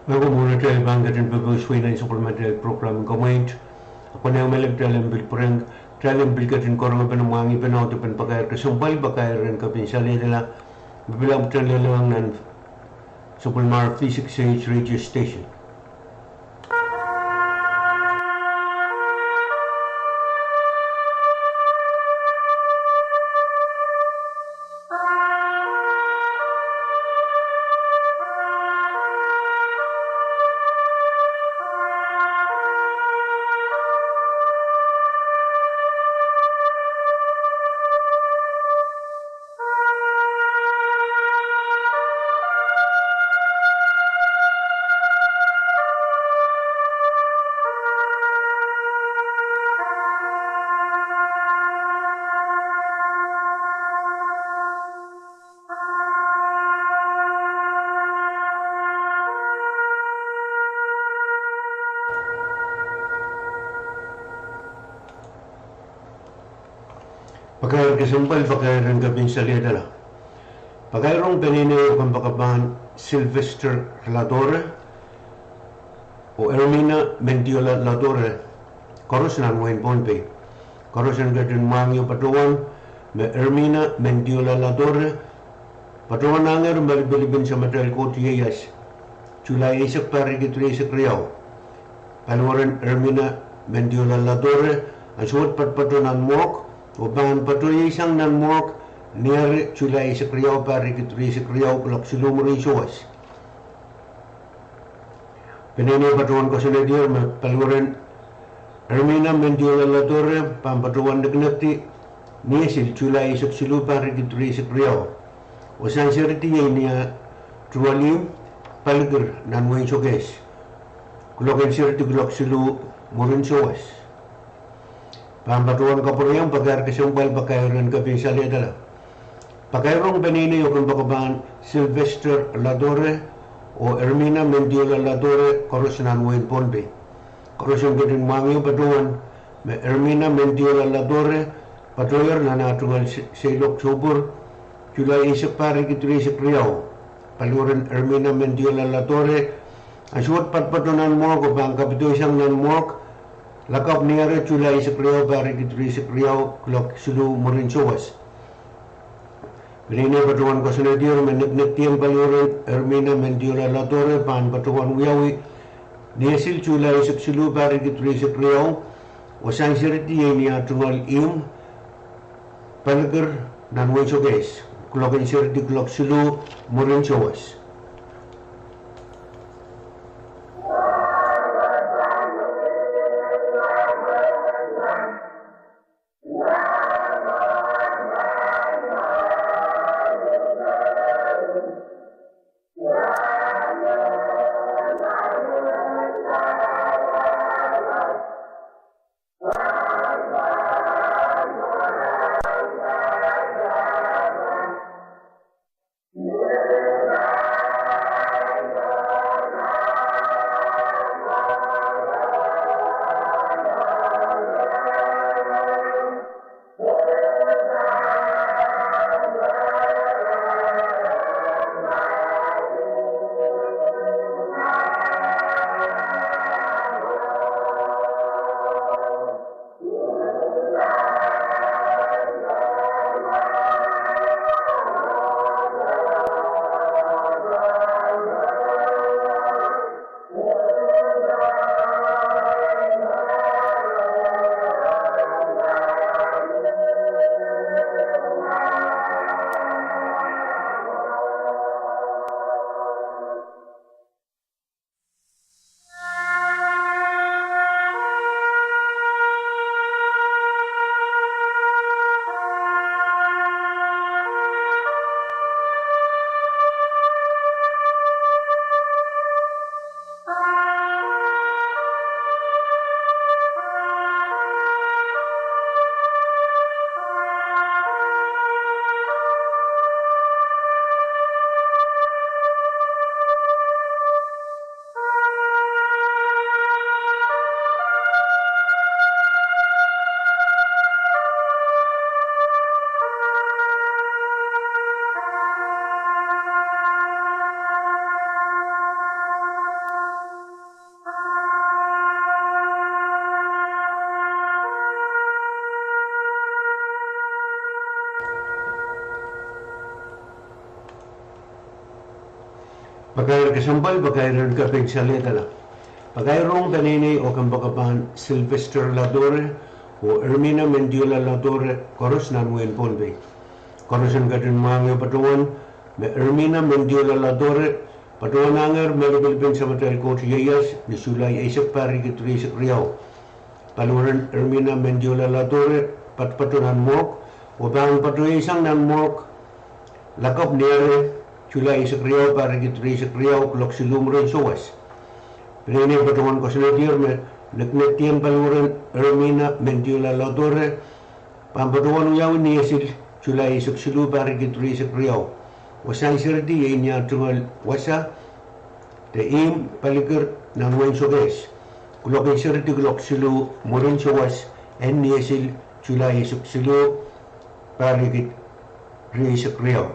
Me komwi, kitail pahn ketin pepehuswe nan sapwellimatail prokram en komweit. Ahpw nan ahmw mehla kitail en pil pwurehng, kitail en pil ketin karonge pene mwahngih pene audepen pakair kesempwal, pakair en Kepin Saliedala, me pil ahpwtehn lelohng nan sapwellimomwi V six H radio station. Pakair kesempwal, pakair en Kepin Saliedala. Pakair ong peneinei oh kompoakepahn Sylvester Ladore oh Ermina Mendiola Ladore, koaros nan wehin Pohnpei. Koaros en ketin mwahngih patohwan me Ermina Mendiola Ladore patohwanohngehr malipilipin Samatail Koht ieias, Sulai eisek, pahr riekid rieisek riau. Paliwaren Ermina Mendiola Ladore ansou wet patopato nan mwehk, oh pahn patohieisang nan mwehk ni eri Sulai eisek riau, pahr riekid rieisek riau, kuloak siluh mwurin sawas. Peneinei patohwan koasoanehdier me paliwaren Ermina Mendiola Ladore pahn patohwan nekinekdi ni Esil, Sulai eisek siluh, pahr riekid rieisek riau, oh sanseridi iei ni ah tungoal ihmw, palikir nan wehin Sokehs, kuloak en seridi kuloak siluh mwurin sawas. Pahn patohwan kapwurehiong pakair kesempwal, pakair en Kepin Saliedala. Pakair ong peneinei oh kompoakepahn Sylvester Ladore oh Ermina Mendiola Ladore, koaros nan wehin Pohnpei. Koaros en ketin mwahngih patohwan me Ermina Mendiola Ladore patohier nan ah tungoal se-, seiloak, soupwur, Sulai eisek, pahr riekid rieisek riau. Paliwaren Ermina Mendiola Ladore ansou wet patopato nan mwehk oh pahn kapitoisang nan mwehk, lakapw ni eri Sulai eisek riau, pahr riekid rieisek riau, kuloak siluh mwurin sawas. Peneinei patohwan koasoanehdier me nekinekdiong paliwaren Ermina Mendiola Ladore pahn patohwan wiawi ni Esil, Sulai eisek siluh, pahr riekid rieisek riau, oh sanseridi iei ni ah tungoal ihmw, palikir nan wehin Sokehs, kuloak en seridi kuloak siluh mwurin sawas. Pakair kesempwal, pakair en kaping salehda. Pakair rong peneinei oh kompoakepahn Sylvester Latore oh Ermina Mendiola Latore, koaros nan wehin Pohnpei. Koaros en ketin mwahngih patohwan me Ermina Mendiola Latore patohwanahngehr malipilipen Samatail Koht ieias ni Sulai eisek, pahr riekid rieisek riau. Paliwaren Ermina Mendiola Latore patopato nan morgue, oh pahn patohweisang nan morgue lakapw ni aren Sulai eisek riau, pahr riekid rieisek riau, kuloak siluh mwurin souwas. Peneinei patohwan koasoanehdier me neknekdien paliwaren Ermina Mendiola Latore pahn patohwan wiawi ni esil Sulai eisek siluh, pahr riekid rieisek riau. Wasahn seridi iei ni ah tungoal wasa de ihmw palikir nan wehin Sokehs, kuloak en seridi kuloak siluh mwurin souwas en ni esil Sulai eisek siluh, pahr riekid rieisek riau.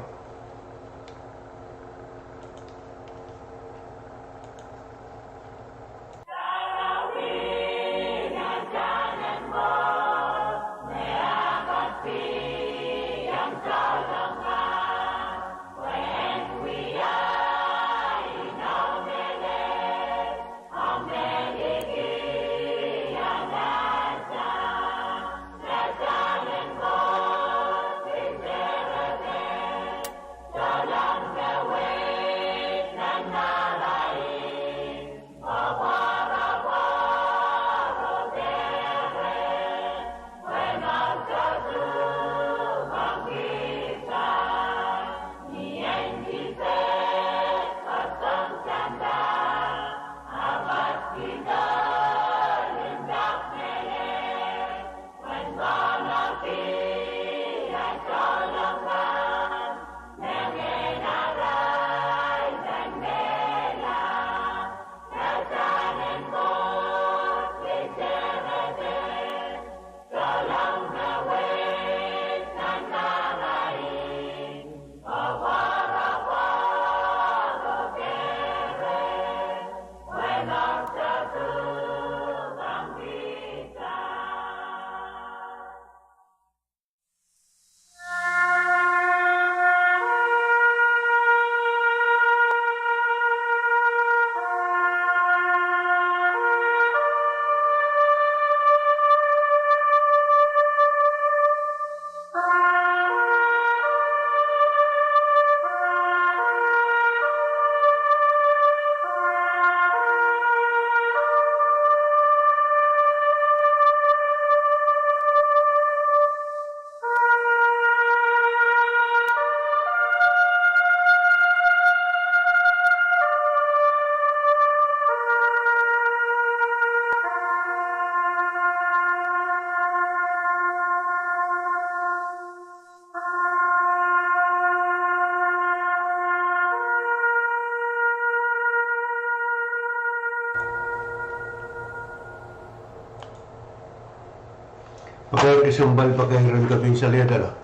Pakair kesempwal, pakair en kaping salehda.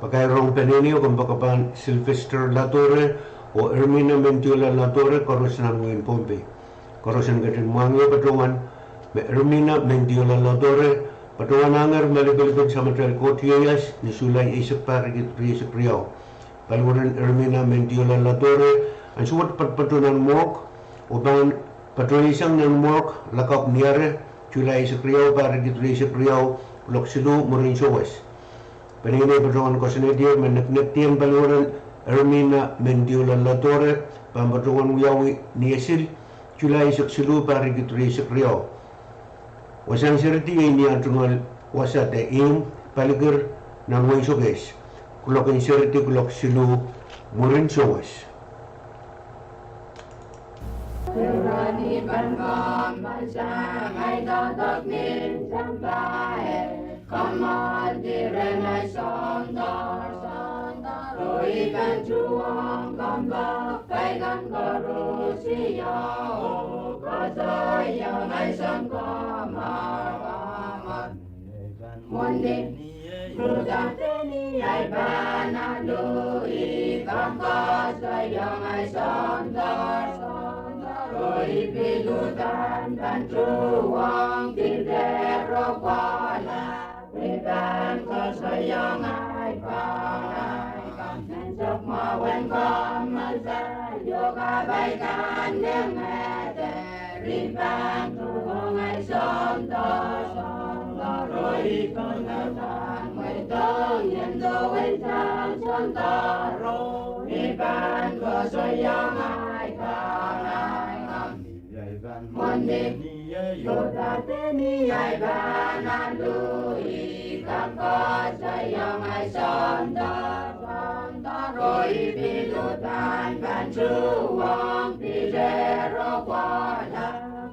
Pakair rong peneinei oh kompoakepahn Sylvester Latore oh Ermina Mendiola Latore, koaros nan wehin Pohnpei. Koaros en ketin mwahngih patohwan me Ermina Mendiola Latore patohwanahngehr malipilipen Samatail Koht ieias ni Sulai eisek, pahr riekid rieisek riau. Paliwaren Ermina Mendiola Latore ansou wet patopato nan morgue, oh pahn patohweisang nan morgue lakapw ni aren Sulai eisek riau, pahr riekid rieisek riau, kuloak siluh mwurin souwas. Peneinei patohwan koasoanehdier me neknekdien paliwaren Ermina Mendiola Latore pahn patohwan wiawi ni esil Sulai eisek siluh, pahr riekid rieisek riau. Wasahn seridi iei ni ah tungoal wasa de ihmw palikir nan wehin Sokehs, kuloak en seridi kuloak siluh mwurin souwas. Pai kan nengete, ripan tuhong ai soundoar, soundoar, oh ripan kan mweidohng ien duwen soundoar, oh ripan koasoiong ai kan, ai kan. Mwohni, Iuda, peni ai pahn alu, I kan koasoiong ai soundoar, soundoar, oh I pil uhdahn pahn tuhwong, pil ero kohla,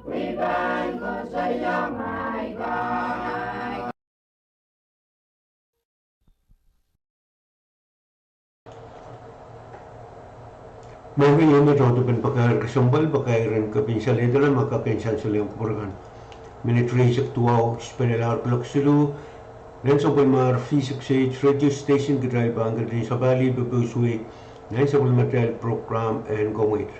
pwe I pahn koasoiong ai kan, ai kan. Mohngiong me tohto pen pakair kesempwal, pakair en kepin salehda ma kak en sansal ong kupwur kan. Minit rieisek duwau, spelelahr kuloak siluh, nan sapwellimatail V six H radio station kitail pahn ketin sapahl popohswei nan sapwellimatail program en Komwid.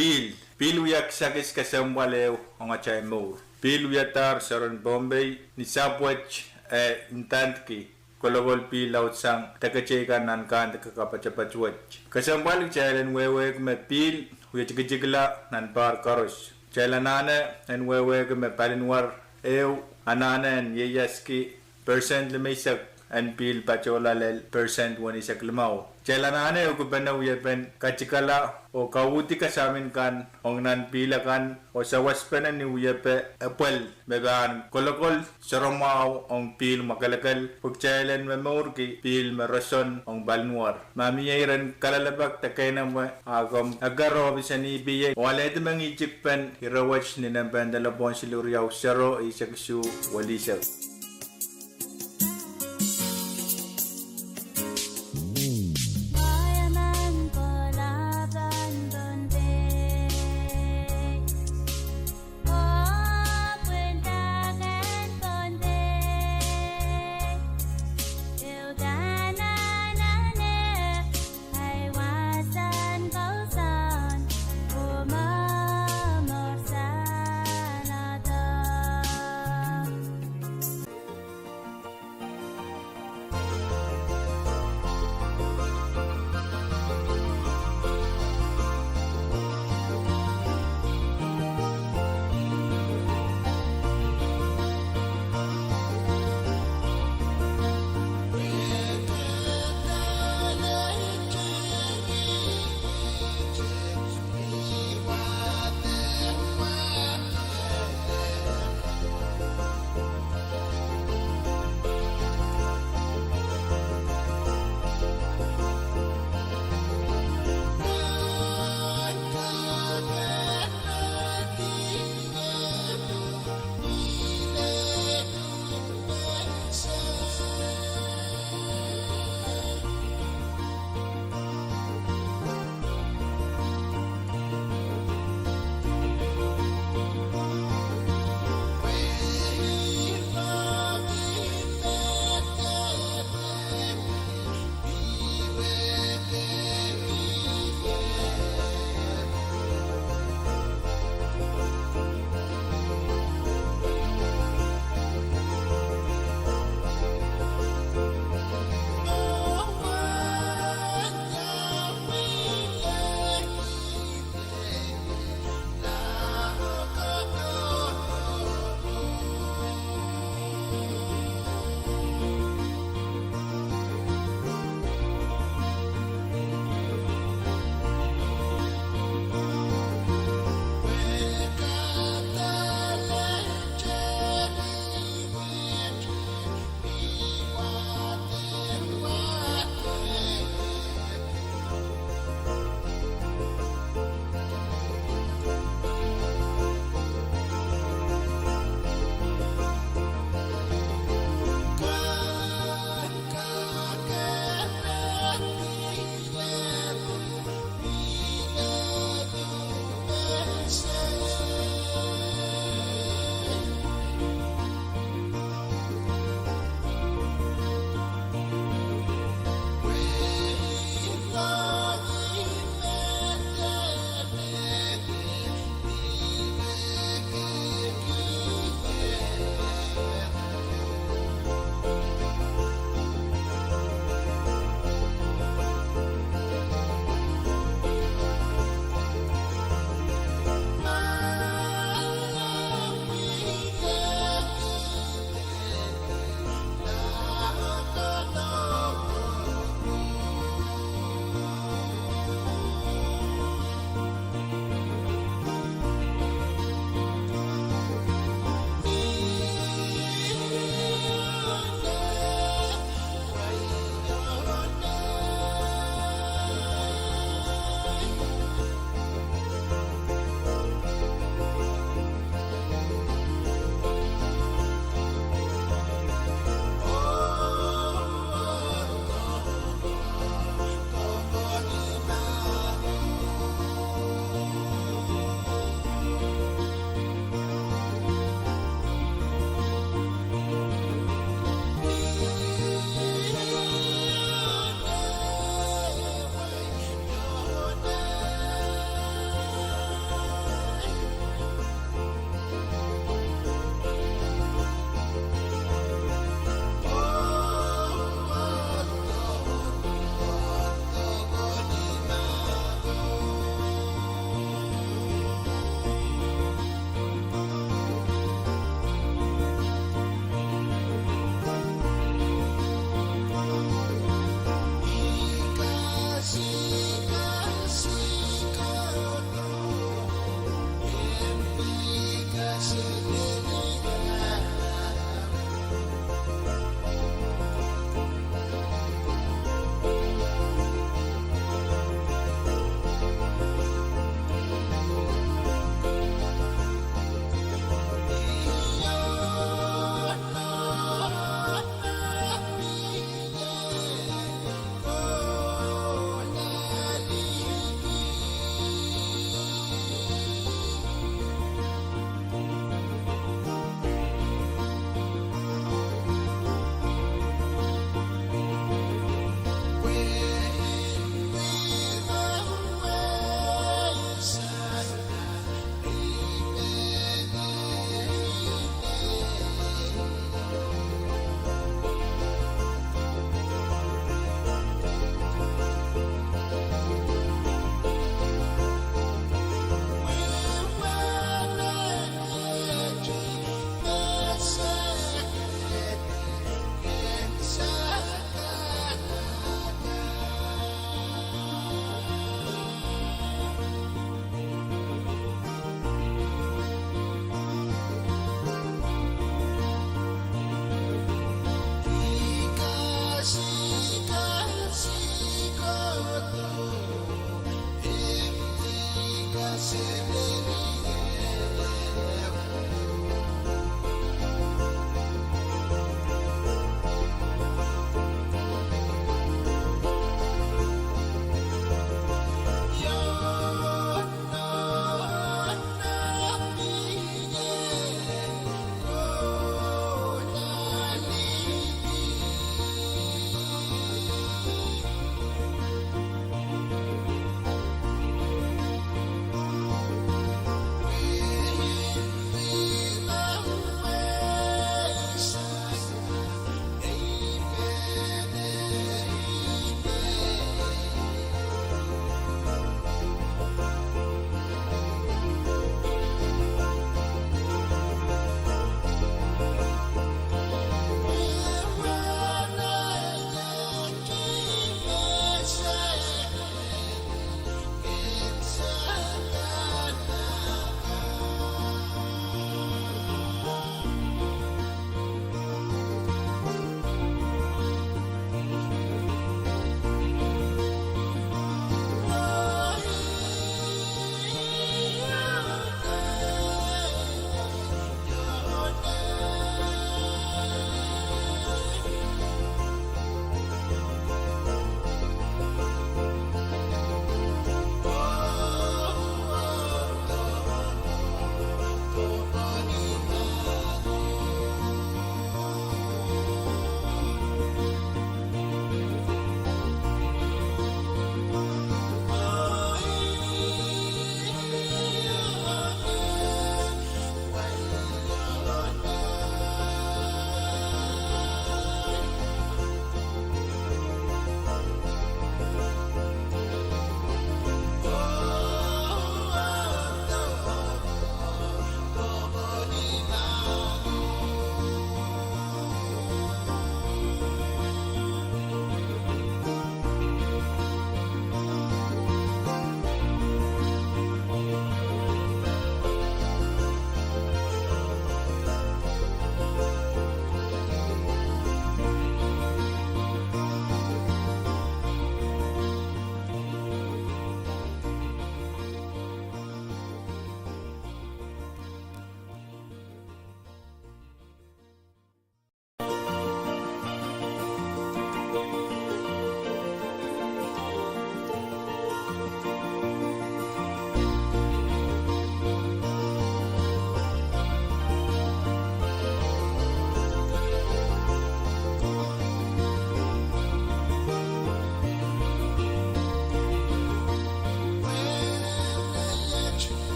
Pihl, pihl wia kisakis kesempwal ehu ong atail mour. Pihl wiadahr soaren Pohnpei ni sahpw wet, eh, ndandki kolokol pihl laudsang deke teikan nan kahnde kapatapat wet. Kesempwal kitail en wehwehki me pihl wie tikitikla nan pahr koaros. Kitail anahne en wehwehki me palinwar ehu anahne en ieiaski percent limeisek en pihl patohla lel percent weneisek limau. Kitail anahne ehukipene wiepen katikala oh kauhdi kasamin kan ong nan pihl akan oh sawaspene ni wiepe epwel me pahn kolokol sohromwahu ong pihl mwakelekel pwe kitail en momourki pihl me roson ong palinwar. Ma mie iren kalelapak de keinemwe, a komw eker ohpis en E P A oh alehdi mengihtik pen ire wet ni nempehn delepwohn siluh riau sero eisek isuh welihsek.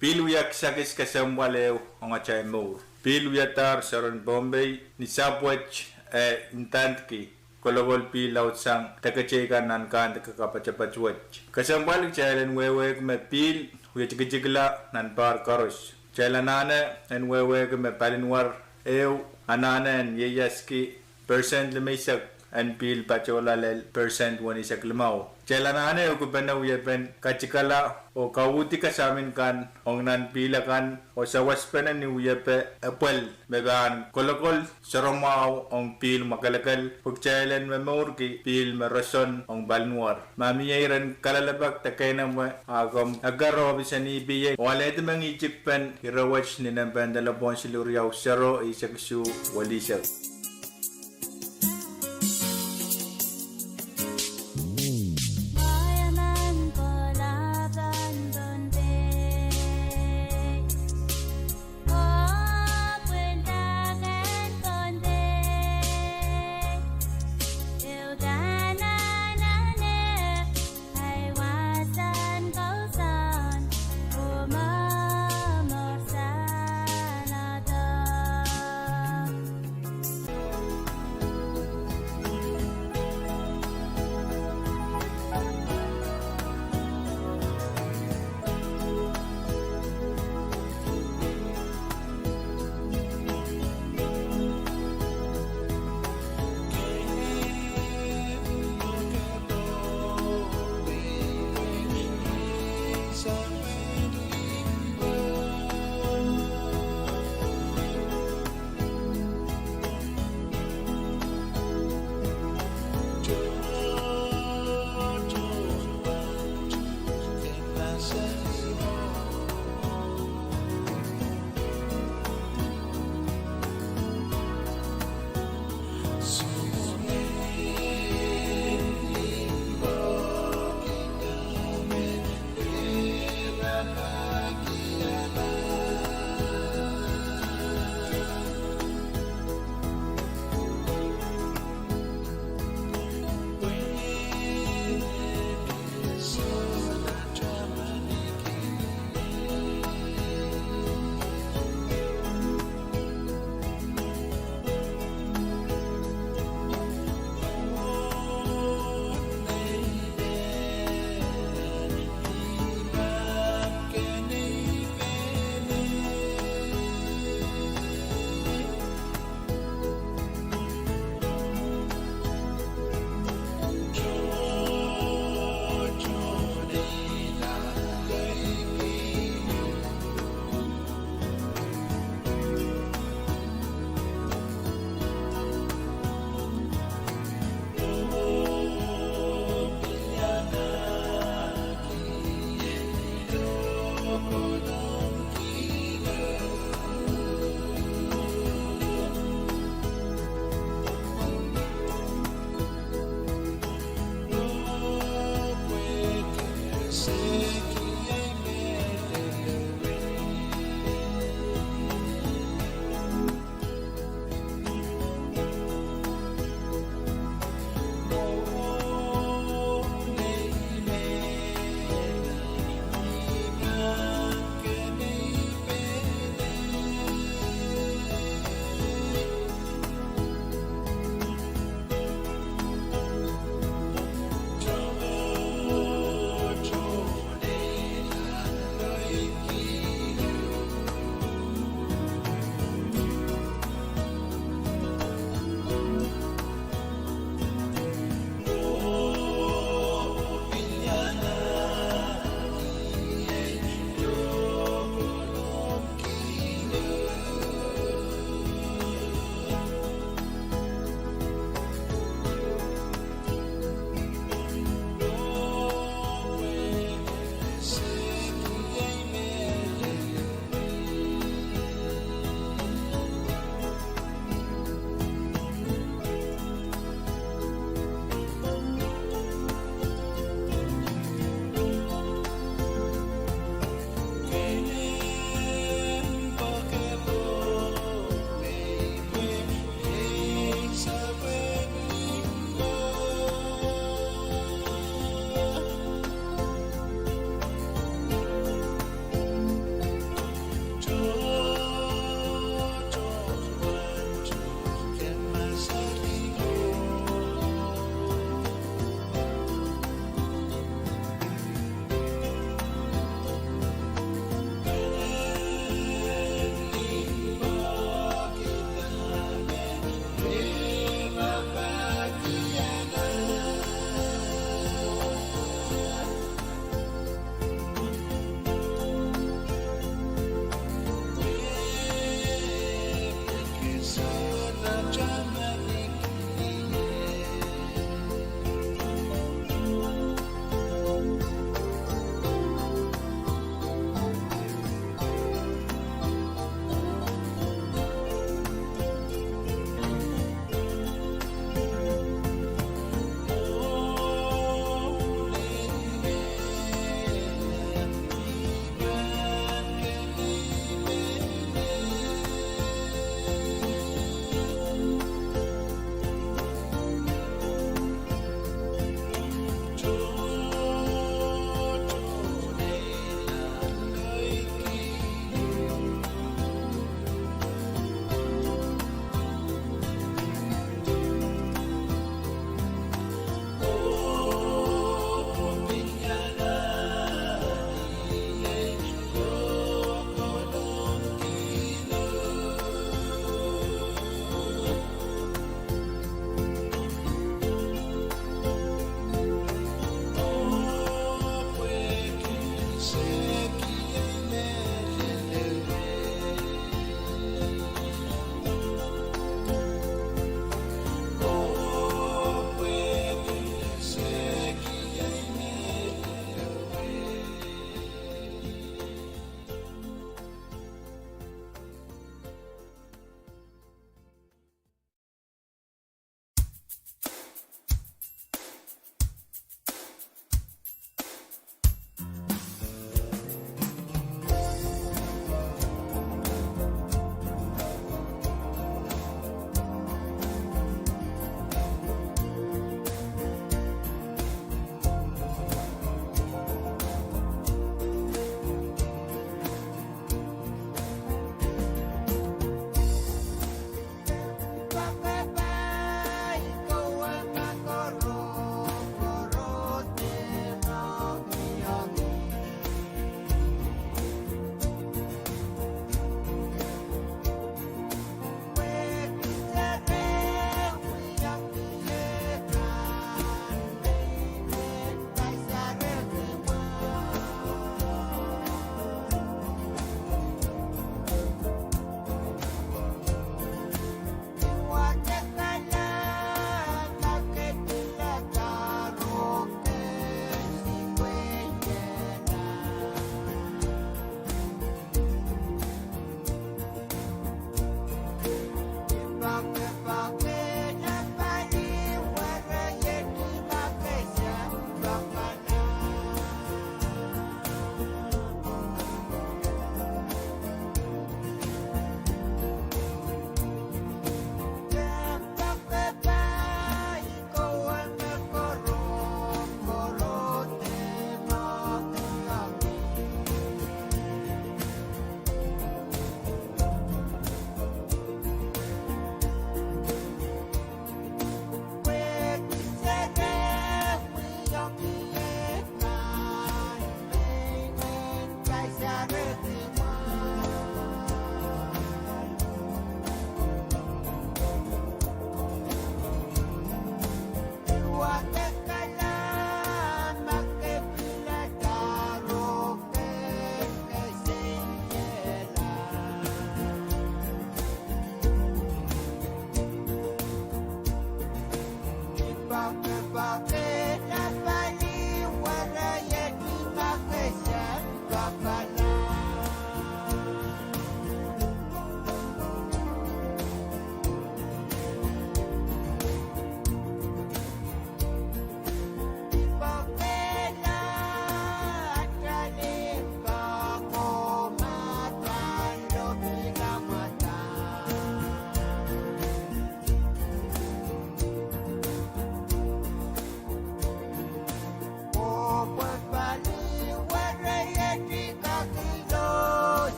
Pihl wia kisakis kesempwal ehu ong atail mour. Pihl wiadahr soaren Pohnpei ni sahpw wet, e ndandki kolokol pihl laudsang deketei kan nan kandike kapatapat wet. Kesempwal kitail en wehwehki me pihl wie tikitikla nan pahr koaros. Kitail anahne en wehwehki me palinwar ehu anahne en ieiaski persent limeisek en pihl patohla lel persent weneisek limau. Kitail anahne ehukipene wiepen katikala oh kauhdi kasamin kan ong nan pihl akan oh sawaspene ni wiepe epwel me pahn kolokol soahromwahu ong pihl mwakelekel pwe kitail en momourki pihl me roson ong palinwar. Ma mie iren kalelapak de keinemwe, a komw eker ohpis en EPA oh alehdi mengihtik pen ire wet ni nempe en delepwohn siluh riau sero eisek isuh welisek.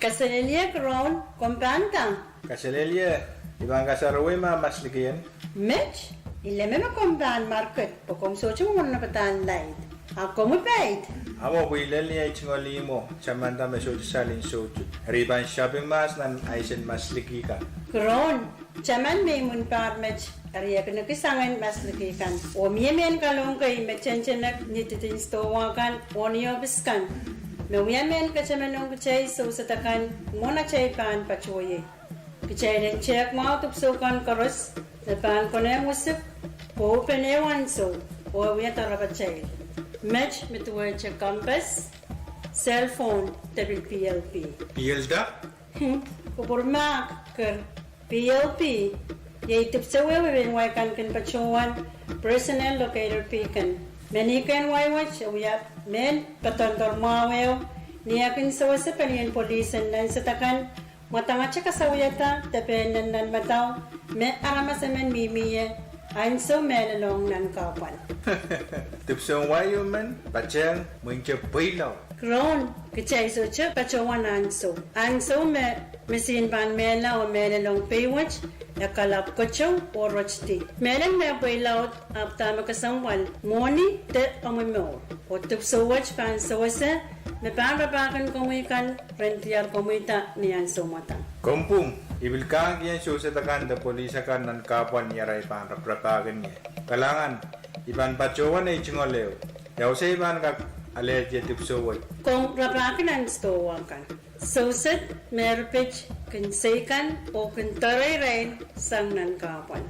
Kaselehlie Crown, komw pahn nda? Kaselehlie, I pahn kasarawi ma maslikihen. Met, I leme me komw pahn market, pwe komw sohte mwomwen ni padahn laid. A komw paid? Ahmw, pwe I lel ni ei tungoal ihmwo, tamanda me sohte saling soutuk. Eri I pahn shopping mahs nan aisen masliki kan. Crown, taman me imwin pahr met, eri e kin ekis angen masliki kan. Oh mie mehn kalohk kei me tentenek ni didin sidohwa kan oh ni ohpis kan, me wia mehn ketemen ong kitail soused akan mwohn atail pahn patohiei. Kitail en tehk mwahu dipwisou kan koaros me pahn konehng wisik, pwe e pene ansou, oh e wia doarepatail. Met me duwehte compass, cell phone, de pil P L P. P L D? Kupwur mahk ker, P L P iei dipwisou ehu me mehn wai kan kin patohwan, personal locator beacon. Meninkehn wai wet e wia mehn poadoadoahk mwahu ehu, ni e kin sewese pelien polis en nan sehd akan, mwadangete kasawiada de pehn nan nan madau me aramas emen mihmi ie ansou mehlelohng nan kahpwal. Dipwisoun wai emen patehng mweinte pweilaud. Crown, kitail sohte patohwan ansou. Ansou me misin pahn mehla oh mehlelohng pei wet, e kalap kotou oh rotidi. Mehlel me pweilaud ahpw dahme kesempwal, mwohni de omw mour. Oh dipwisou wet pahn sewese me pahn rapahkin komwi kan ren diar komwida ni ansou mwadang. Komw pwung, I pil kahng kien soused akan de polis akan nan kahpwal ni arail pahn raparapahkin ie. Kalahngan, I pahn patohwan ei tungoal ehu. Ia wasa I pahn kak alehdi dipwisou wet? Komw rapahki nan sidohwa kan. Soused me erpit kin seikan oh kin doare irail sang nan kahpwal.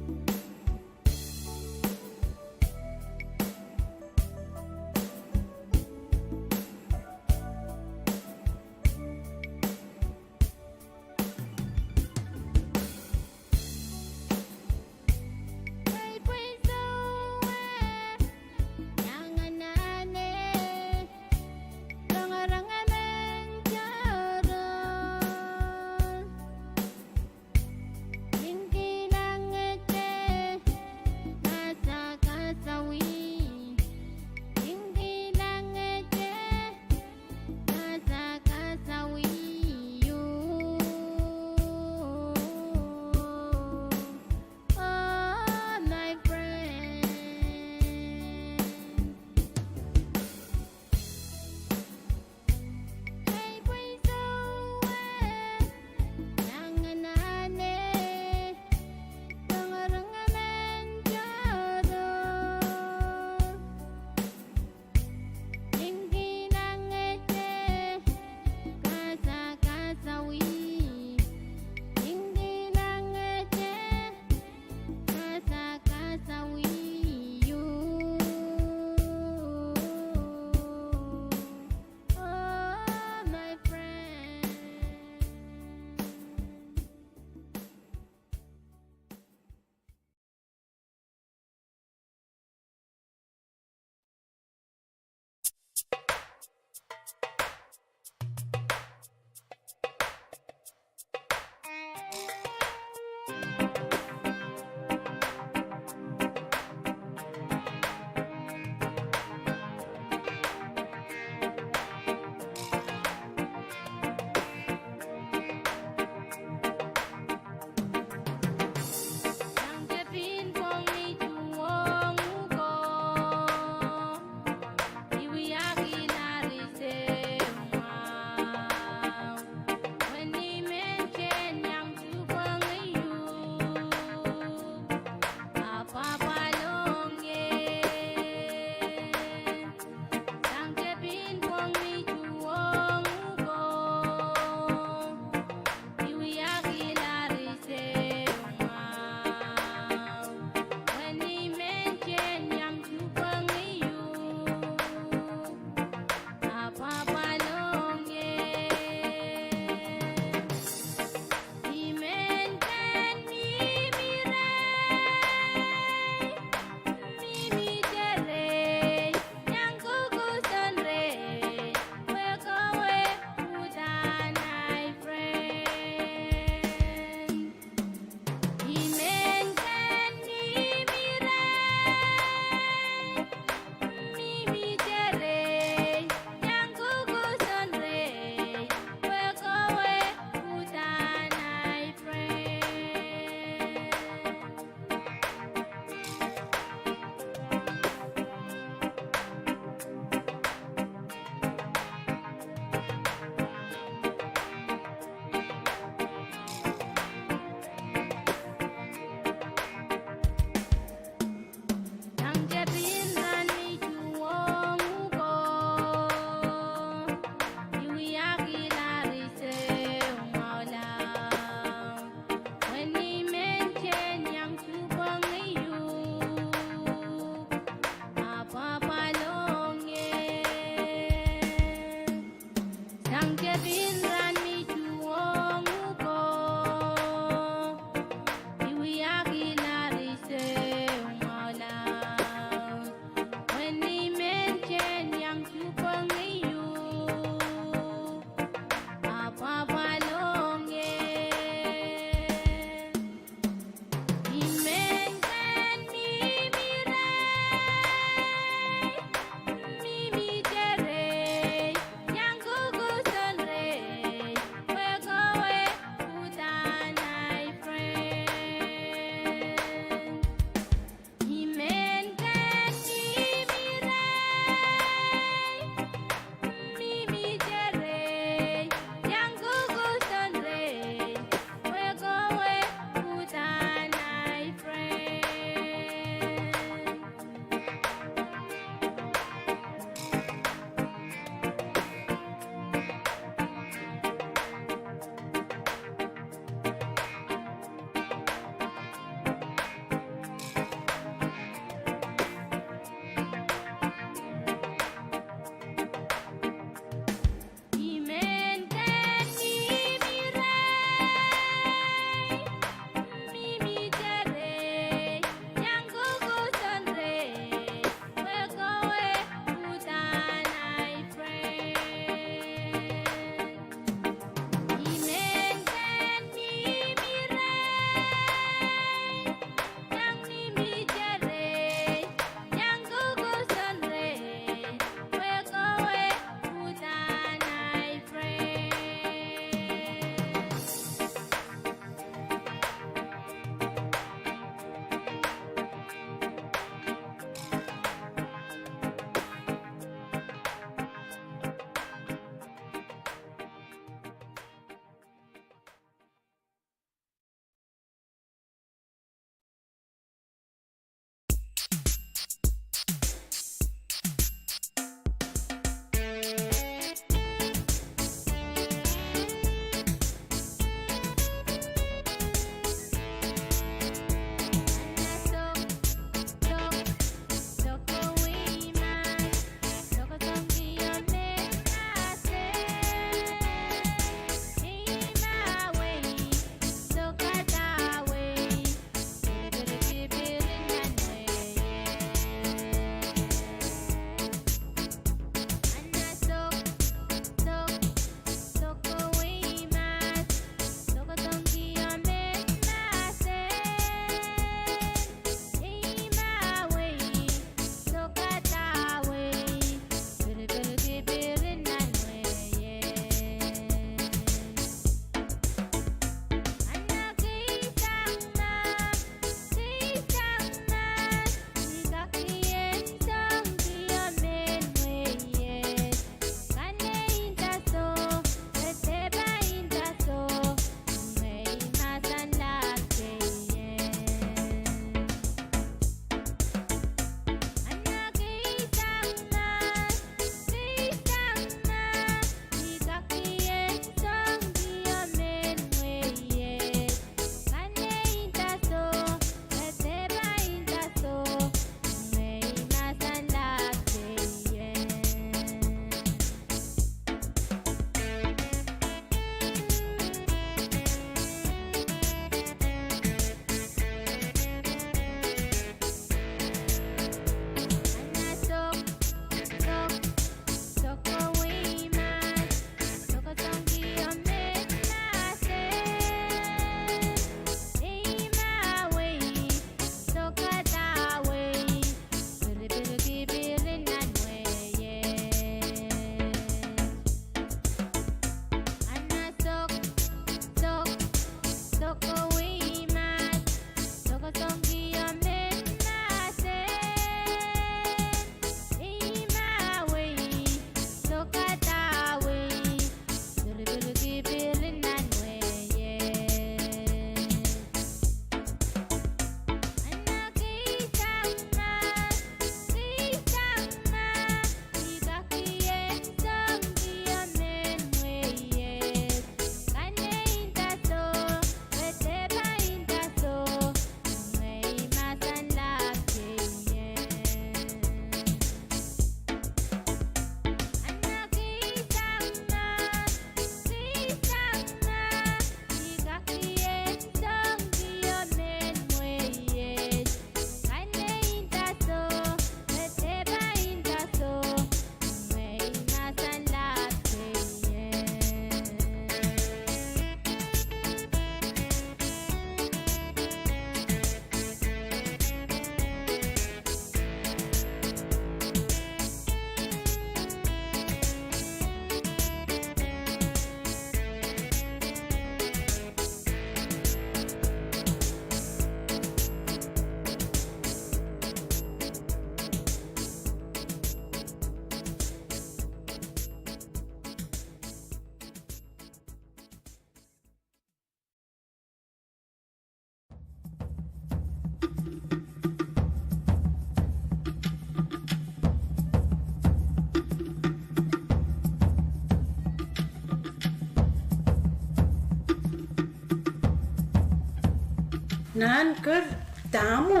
Nan ker, dahme,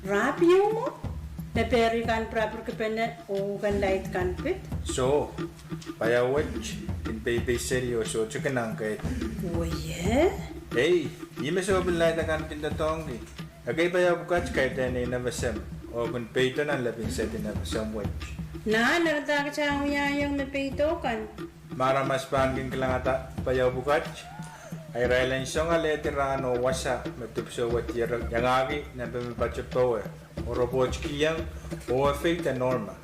rahp ieu mwo? Me peri kan pirapirkipene oh uhken laid kan pid? Soh, paiau wet kin peipei seli oh sohte kin ahngkehdi. Wei e? Ei, ih me sohpeilaid akan kin doadoahngki. Ekei paiau pwukat kaidehn Nei Nevesem, oh kin peido nan lepin seli Nevesem wet. Nan eri dahkot wiahiong me peido kan? Ma aramas pahn kin kilangada paiau pwukat, a irail en song alehdi rahn oh wasa me dipwisou wet iangahki nempe me patopowe, oh repwoht kihong oh efeida normal.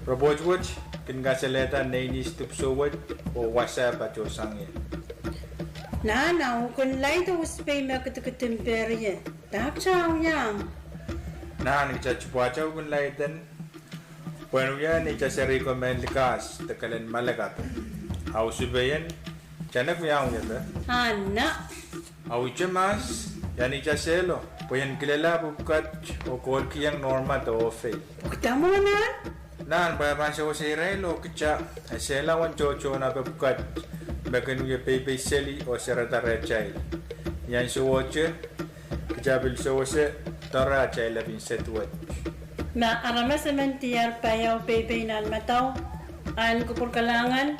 Repwoht wet kin kasalehda nei nis dipwisou wet oh wasa patohsang ie. Nan a uhken laid oh usepei me kidikidi perie, dahkot wiahiong? Nan kita dipwahte uhken laid en pwehn wia neitail seri ko mehn likas de kelen malakape. A usepei en, kita nek wiahiong iepe? Anahn. A wihte mahs, ia neitail sehlo, pwe ien kilelahpw pwukat oh kohlkihong normal de ohfei. Kudamwo nan? Nan pwe e pahn sewese irail oh kita, esehla uwen tohtohn ape pwukat, me kin wie peipei seli oh sereda rehtail. Ni ansou ohte, kita pil sewese doare atail lepin seli wet. Ma aramas emen diar paiau peipei nan madau, ahn kupwur kalahngan,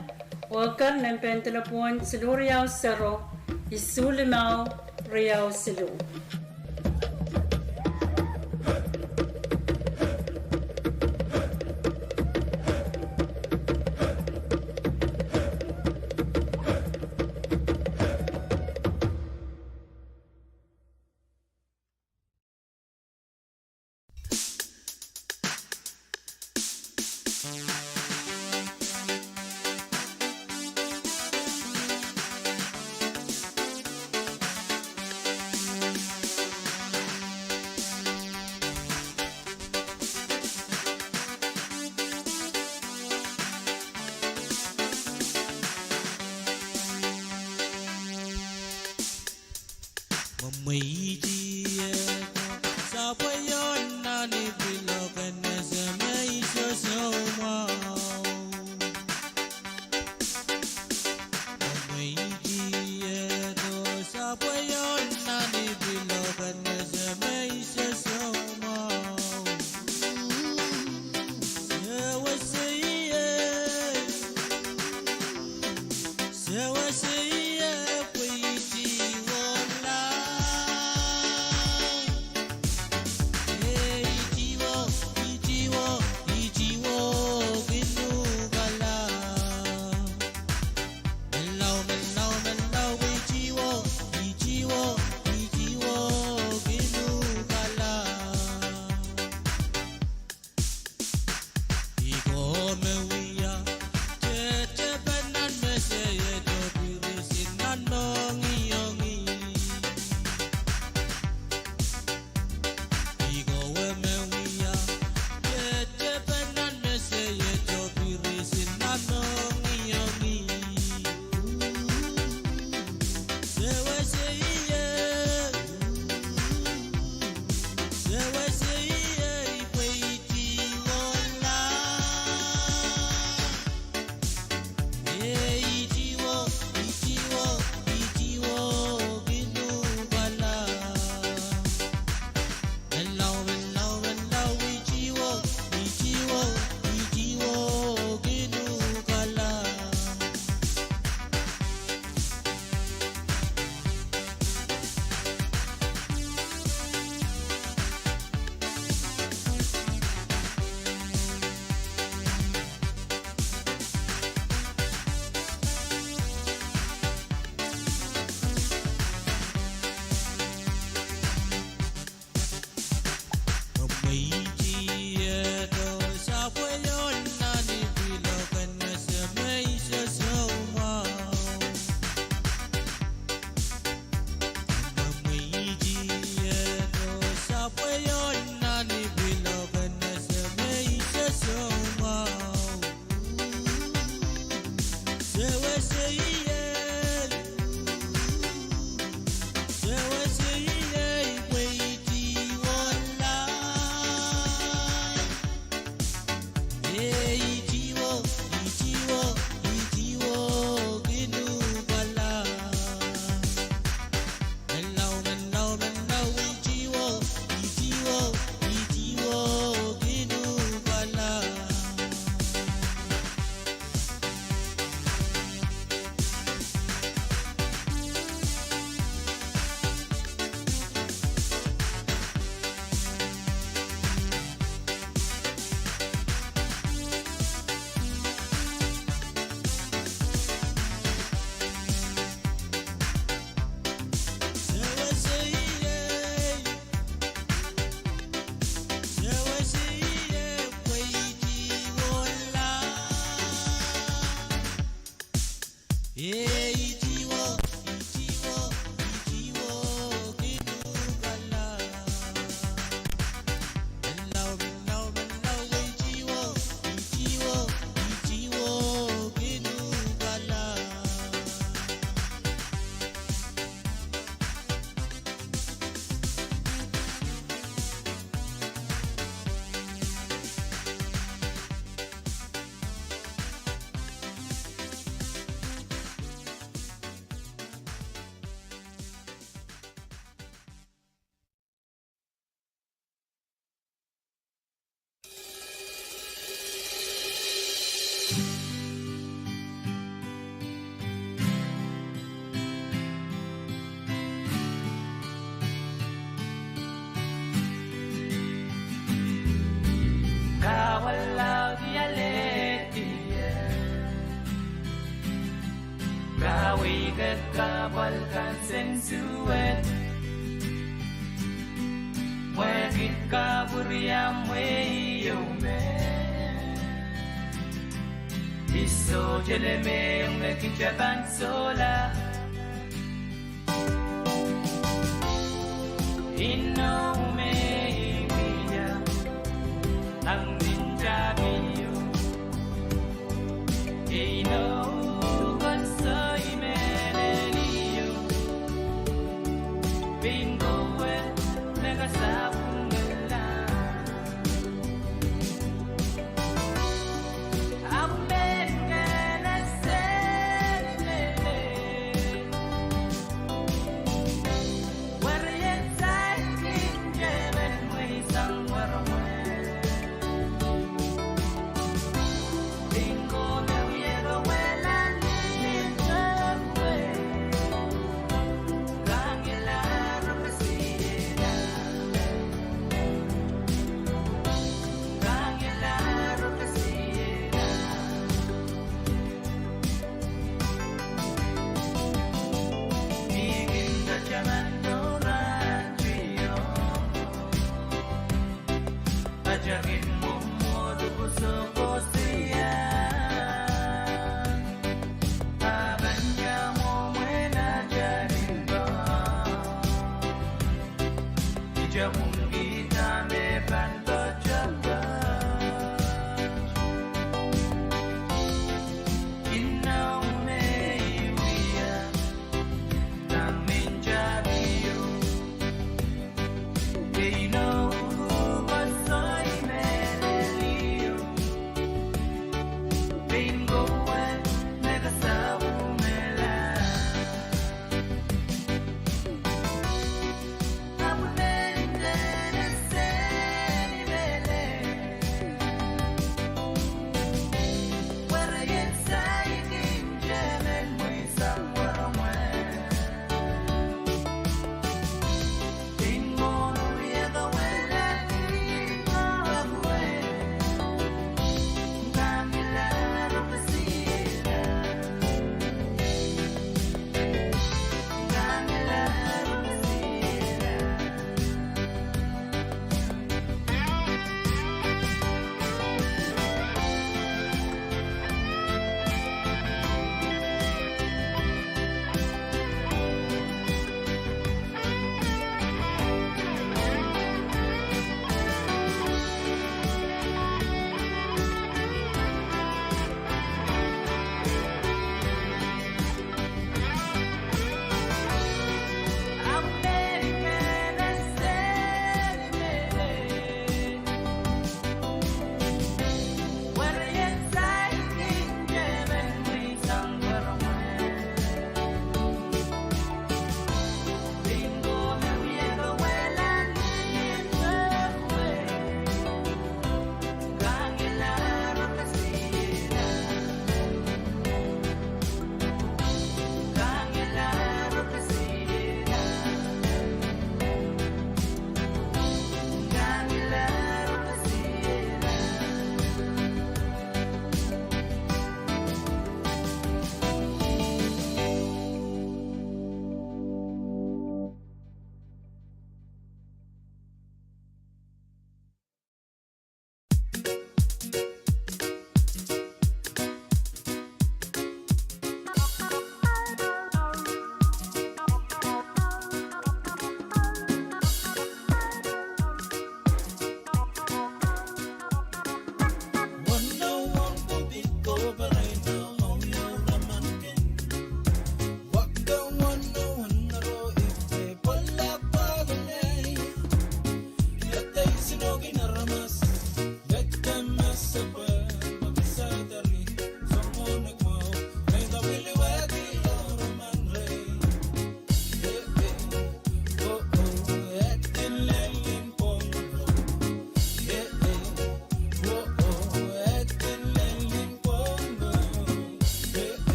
oh eker nempe en delepwohn siluh riau sero, isuh limau riau siluh. Kahwalaudih alehdi ie. Kaweid kahpwal kan sen suwed. Mwekid kapwuriamwei ehu me. I sohte lemehiong me kitail pahn sohla. Inou me I wia, ahng nin tapio. Inou kan soai me lelio. Pein kowe me kasapwungala. Ahpw men keleselele. Werei e saikinte.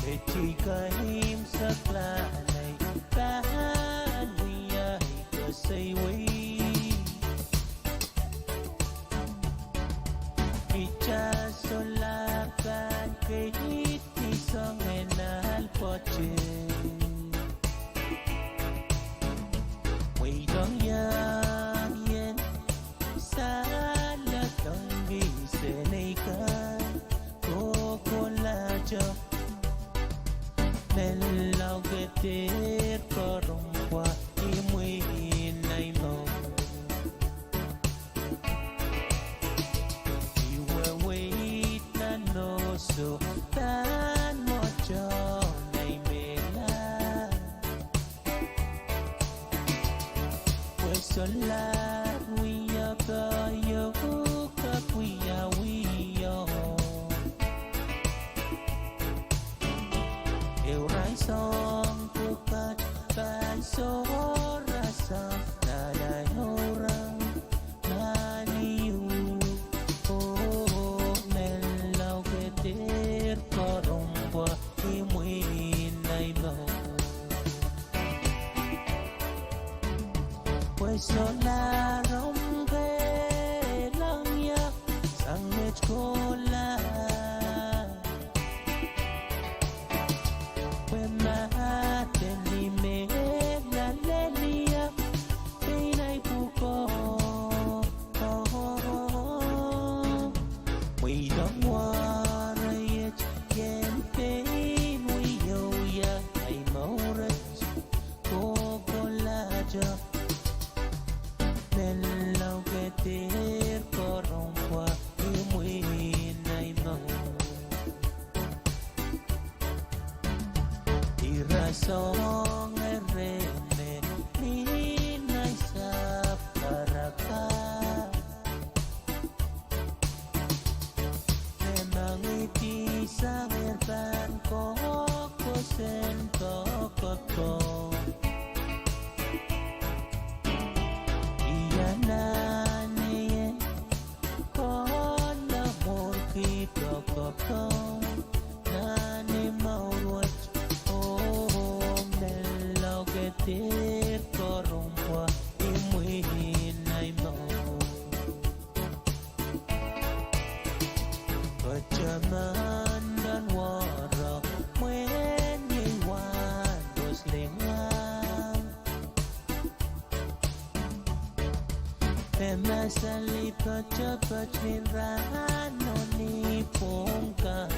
Peki kaimwisekla nei pahn wia koasoia wei. Ita solahr pahn keidi soangen ahl pwoate. Mweidohng iang ien saledong kis en ei kan kohkohlahte. Menlau keder koarohng pwa imwin ahi mour. Ih weweid nan oso pahn mwohto nei mehla. Pwe solahr wia koahiek kapwia wio. Ehu rahn soahng pwukat pahn sohrasang nan ahi mour en nan ieu. Oh, menlau keder koarohng pwa imwin ahi mour. Pwe solahr omw kehlail ia sang met kohla. Pwe mahsen ni me lel ia pein ahi pwukoa. Mweidohng wahriet ien pein wiawi ia ahi mour et kohkohlahte. Menlau keder koarohng pwa imwin ahi mour. Ira soangen rehn me ni nai sahpw karaka. Me mengihdi sang er pahn ko Koapworopwor nan ei mour wet, oh, menlau ke dehr koarompwa imwin ei mour. Pwe taman kan warohng mwein iei wahn koslingan. E masali poatopoat ni rahno ni pwong kan.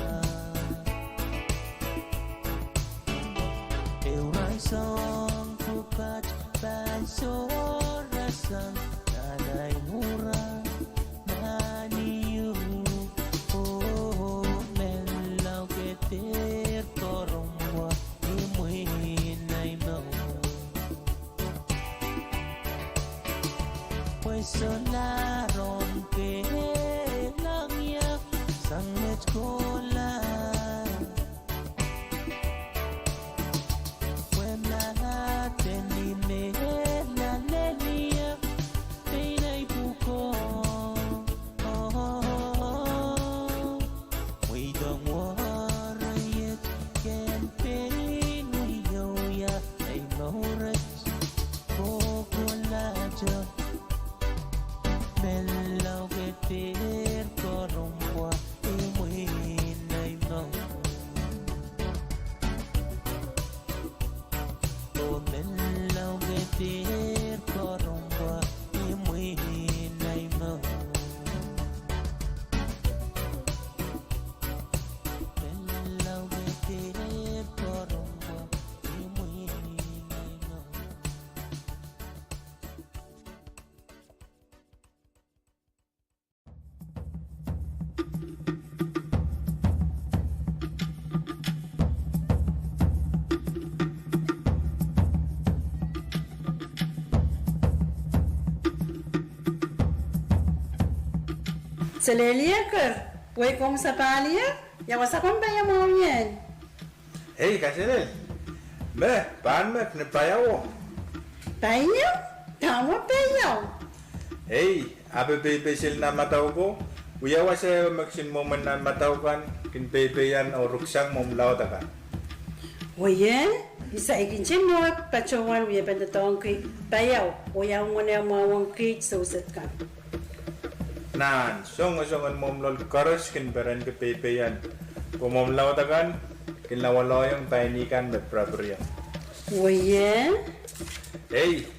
Ehu rahn soang pwukat pahn sohrasang nan ei mour. Nan ieu, oh, menlau ke dehr koarompwa imwin ei mour. Pwe solahr omw kehlail ie sang met kohla. Pwe mahsen me lel lel ie pein ei pwukoa. Mweidohng wahriet ken pein wiawi ie ei mour wet. Kohkohlahte, menlau ke dehr koarompwa imwin ei mour. Oh, menlau ke dehr koarompwa imwin ei mour. Menlau ke dehr koarompwa imwin ei mour. Selehlie ker, wei komw sapahl ie, ia wasa komw paiamwahu ien? Ei, kaselel. Me, pahn mek ni paiao. Paiao? Dahme paiao? Ei, ape peipei seli nan madau ko, wia wasa ehu me kisin mwomwen nan madau kan, kin peipeian oh ruksang mwomw laud akan. Wei, I saikinte nohk patohwan wiepen doadoahngki paiao, oh ia mwomwen mwahu ong kiht souset kan. Nan songosongen mwomw loal koaros kin perenki peipeian, pwe mwomw laud akan kin lawaloiong paini kan me pirapiriong. Wei. Ei,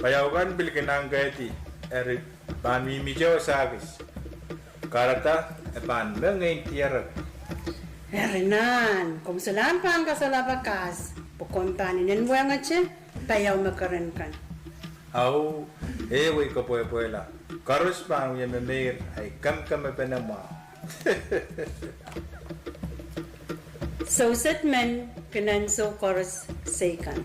paiao kan pil kin angkehdi, eri pahn mihmihte oh sahkis. Kahrehda e pahn mengei dierek. Eri nan, komw solahr pahn kasolahr pakas, pwe komw pahn inenwehngete paiao me keren kan. Au, ehu wei kapwehpwehla. Koaros pahn wie memeir, ahi kemkemepene mwahu. Souset men kin ansou koaros sei kan.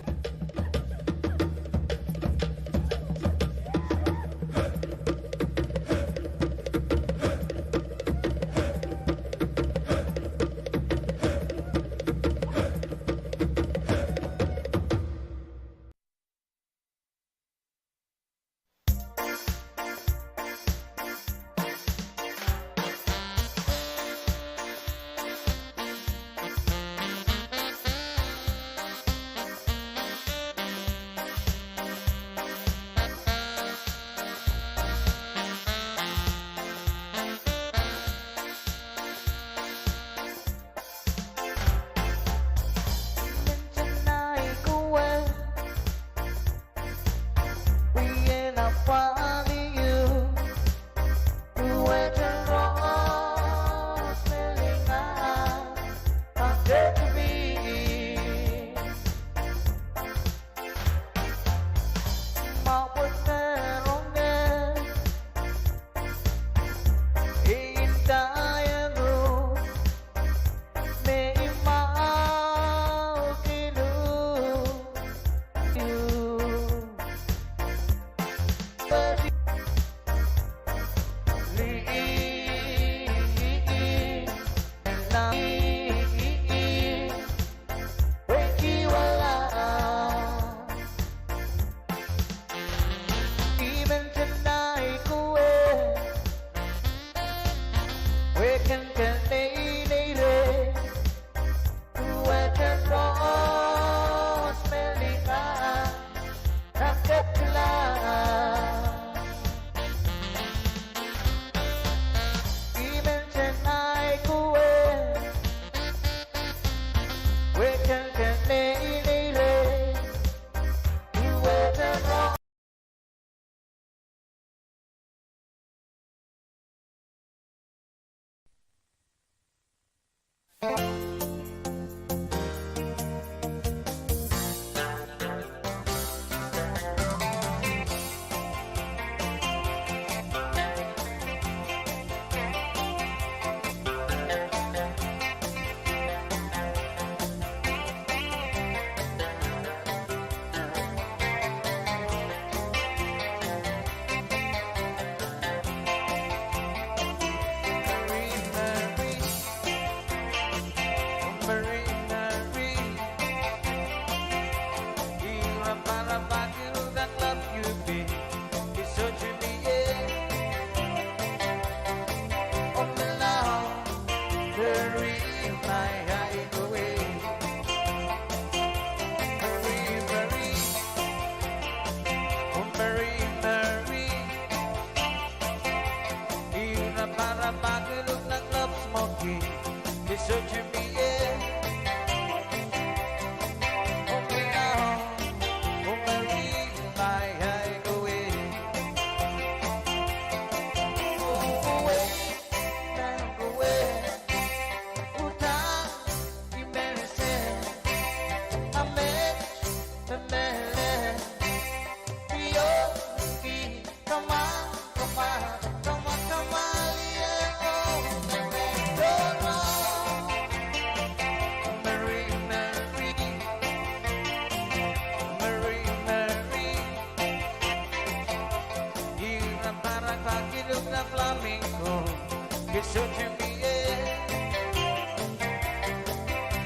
Sohte mie,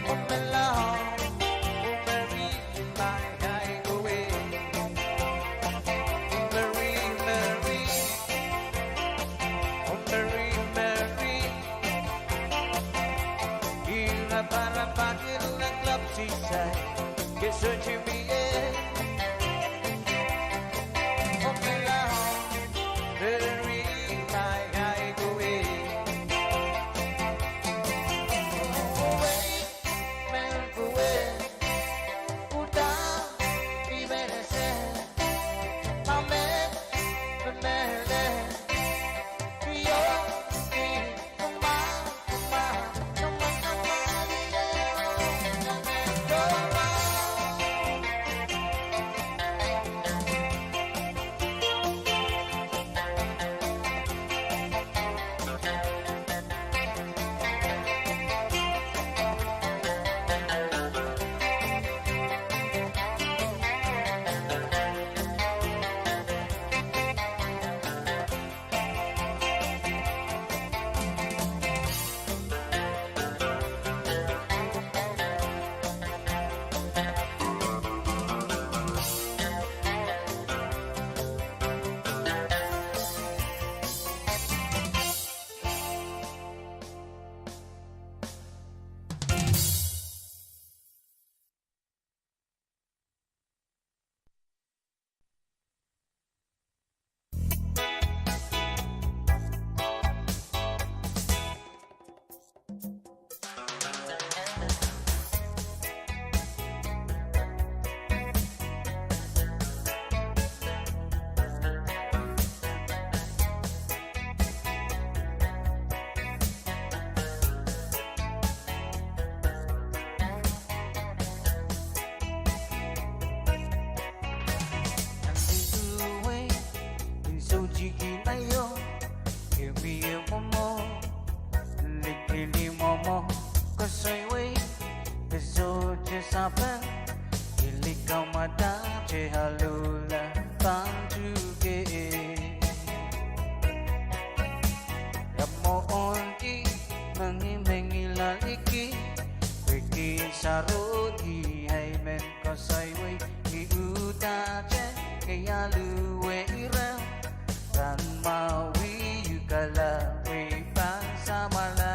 oh me lao, oh Meri, Meri, Meri, oh Meri, Meri. Ira para pakin la klap sisai, ke sohte mie, oh me lao, Meri, Meri, Meri. Sohte kihda io, ke mie mwomwo, likili mwomwo, koasoai wei, ke sohte sapeng, I likamwada te aluhla pahn tuhke. Ia mwohndi mengimengila liki, pwehki sarohdi, amen. Koasoai wei, I uhdahte, ke aluhwe ira, pahn mwahuiukala, wei pahn samwala.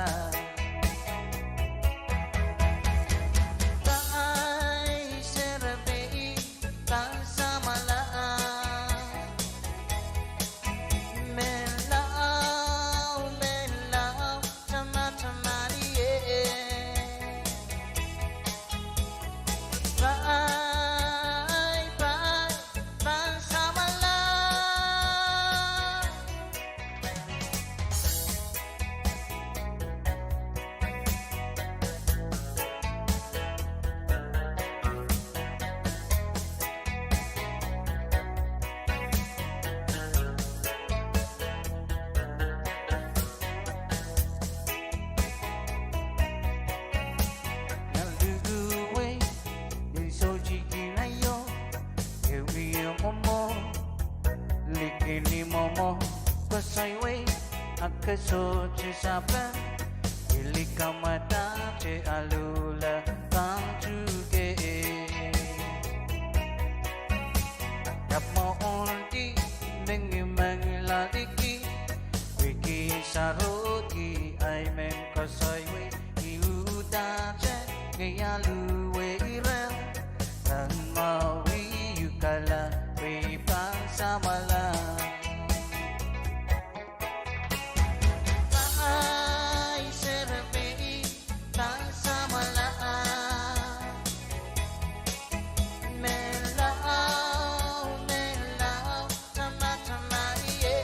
Pai serepe, pahn samwala. Menlau, menlau, tamataman ie. Pai, pai, pahn samwala. Ia luhk wei, I sohte kihda io, ke mie mwomwo, likili mwomwo, koasoai wei, a ke sohte sapeng, I likamwada te aluhla pahn tuhke. Ia mwohndi mengimengila liki, pwehki sarohdi, amen. Koasoai wei, I uhdahte, ke aluhwe ira, pahn mwahuiukala, wei pahn samwala. Pai serepe, pahn samwala. Menlau, menlau, tamataman ie.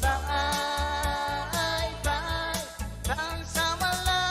Pai, pai, pahn samwala.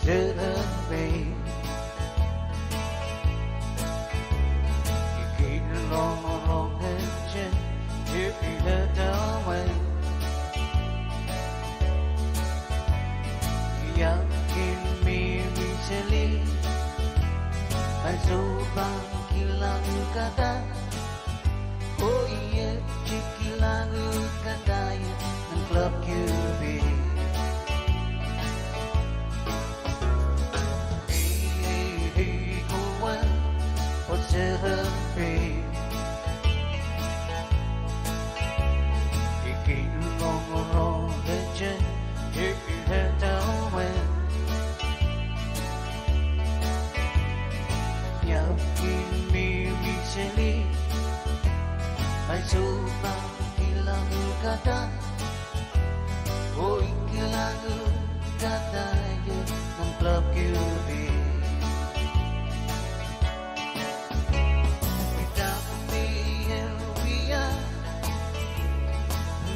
Tepei. I kin rongorong ete, I pil edawe. I ahpw kin mihmi seli, ansou pahn kilang uhk kadahr. Oh, I iet kilang uhk kadahr nan klop Cupid. Ei, ei, ei, kowe, oh Tepei. I kin rongorong ete, I pil edawe. I ahpw kin mihmi seli, ansou pahn kilang uhk kadahr. Oh, I kilang uhk kadahr nan klop Cupid. Eri dahme I wia,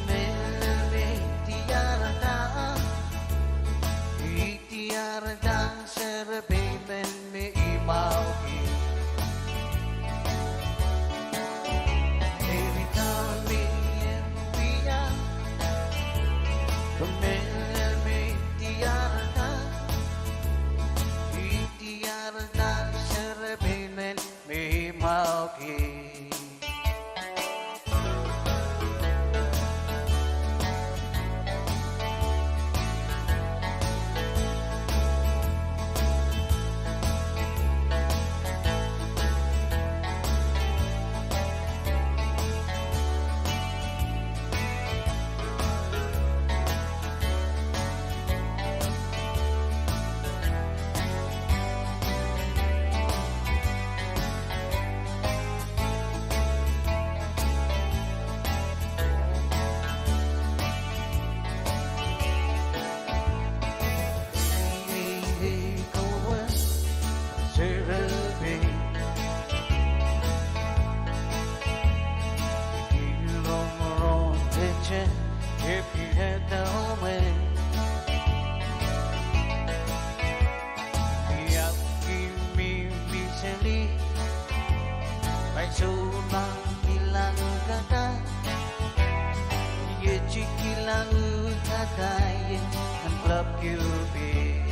mehlel me I diarada, I diarada serepein men me I mwahuki. Eri dahme I wia, mehlel me I diarada, I diarada serepein men me I mwahuki. I ahpw kin mihmi seli, ansou pahn kilang uhk kadahr. I iet kilang uhk kadahr nan klop Cupid.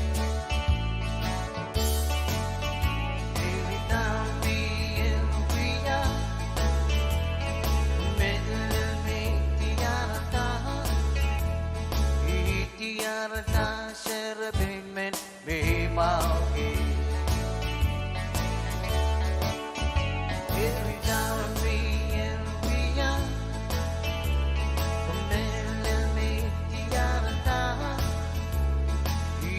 Eri dahme I wia, mehlel me I diarada, I diarada serepein men me I mwahuki. Eri dahme I wia, mehlel me I diarada, I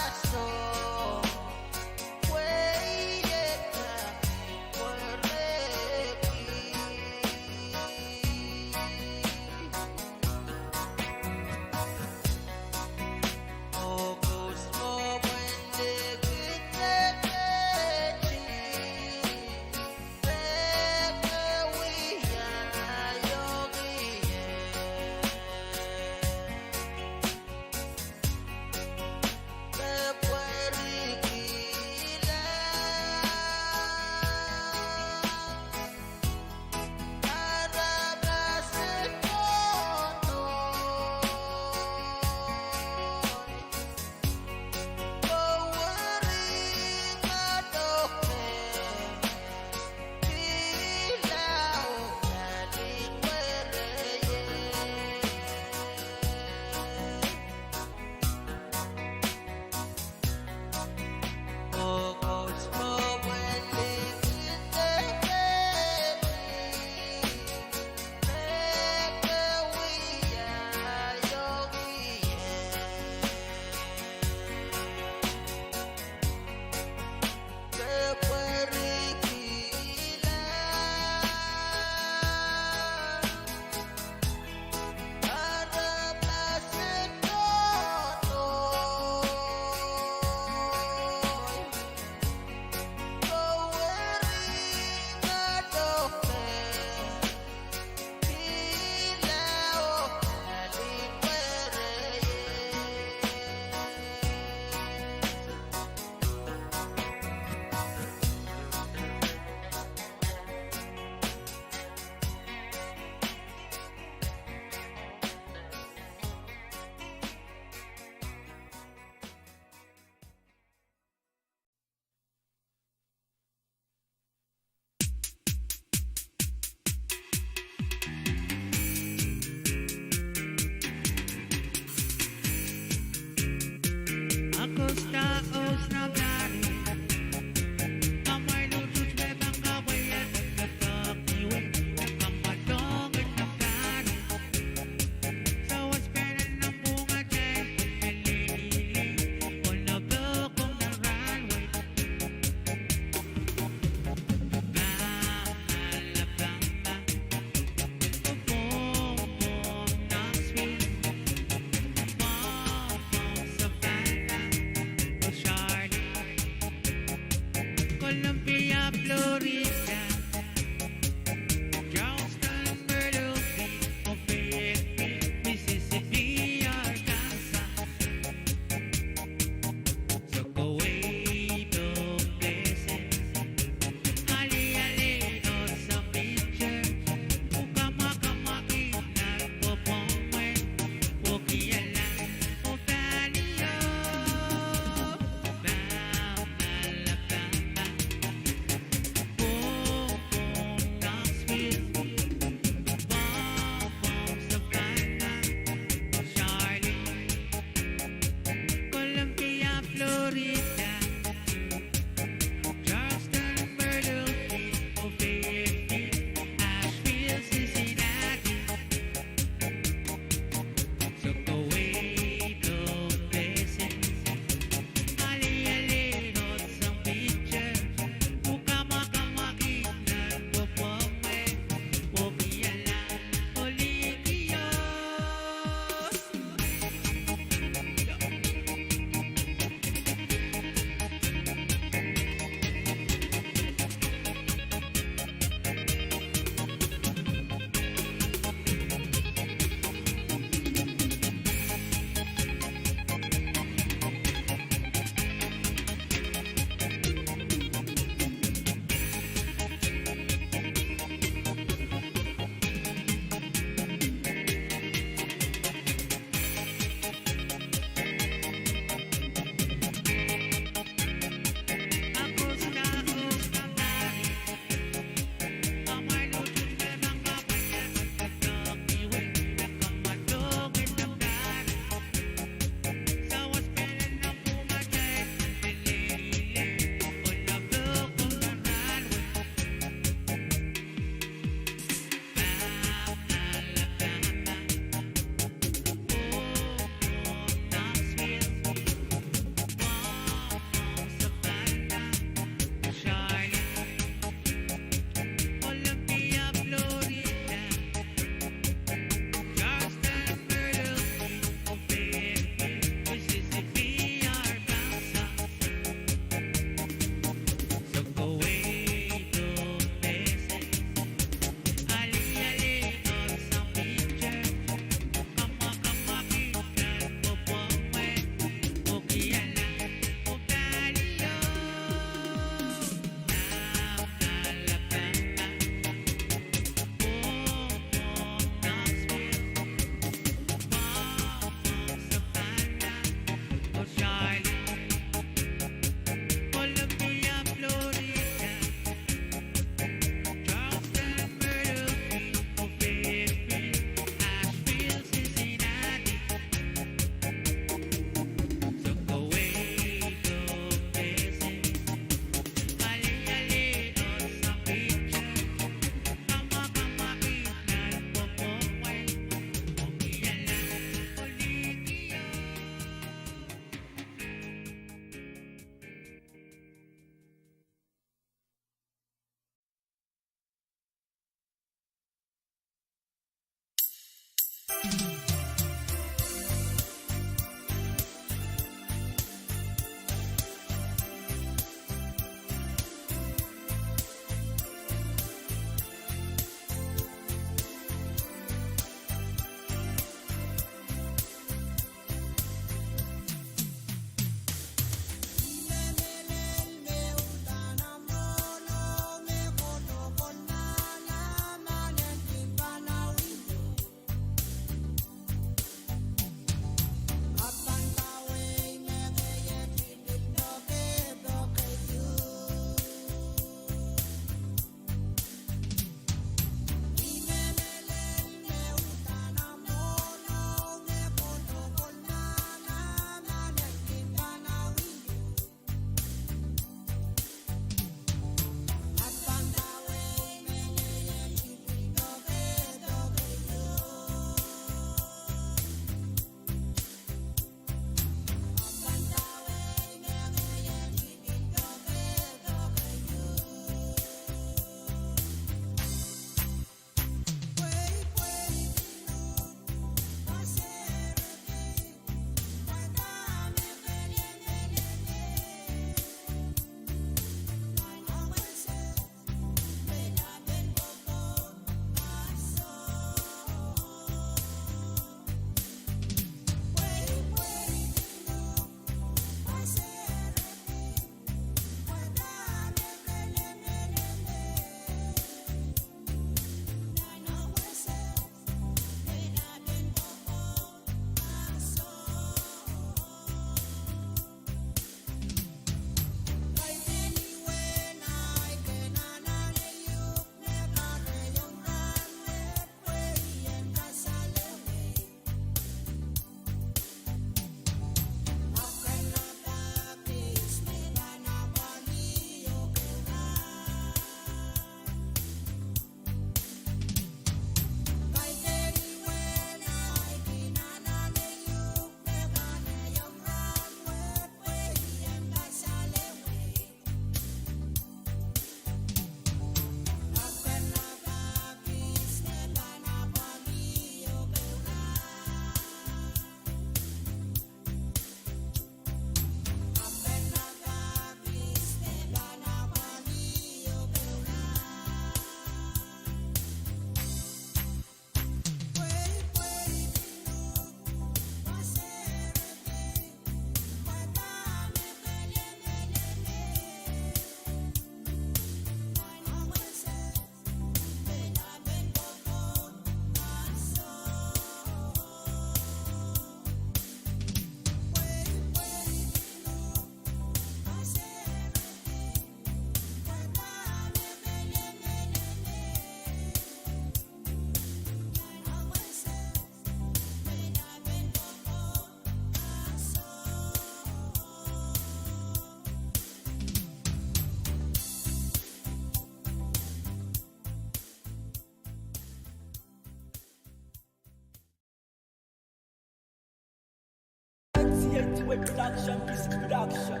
Production, music production.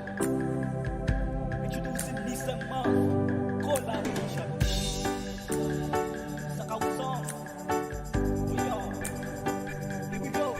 Introducing Lisa Mouth, collaboration. Sakau song. We are. Here we go.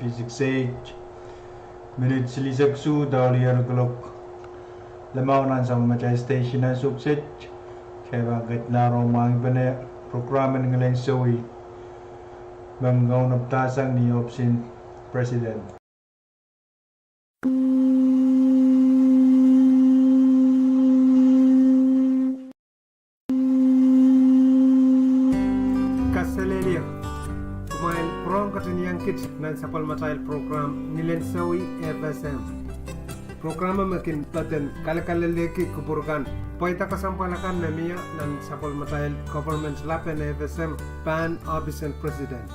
Six eight, minit silihsek isuh dahlier klok limau nan sapwellimatail station nan Sukset. Kitail pahn ketin mwahngihpene program en Ngilensoi, me kaunopdahsang ni ohpis en President. Kaselehlie. Kumwail pwurehng ketin iang kit nan sapwellimatail program Ngilensoi FSM. Program me kin pahn kalekalelehki kupwur kan, pweida kesempwal akan me mie nan sapwellimatail government lap en FSM pahn ohpis en President.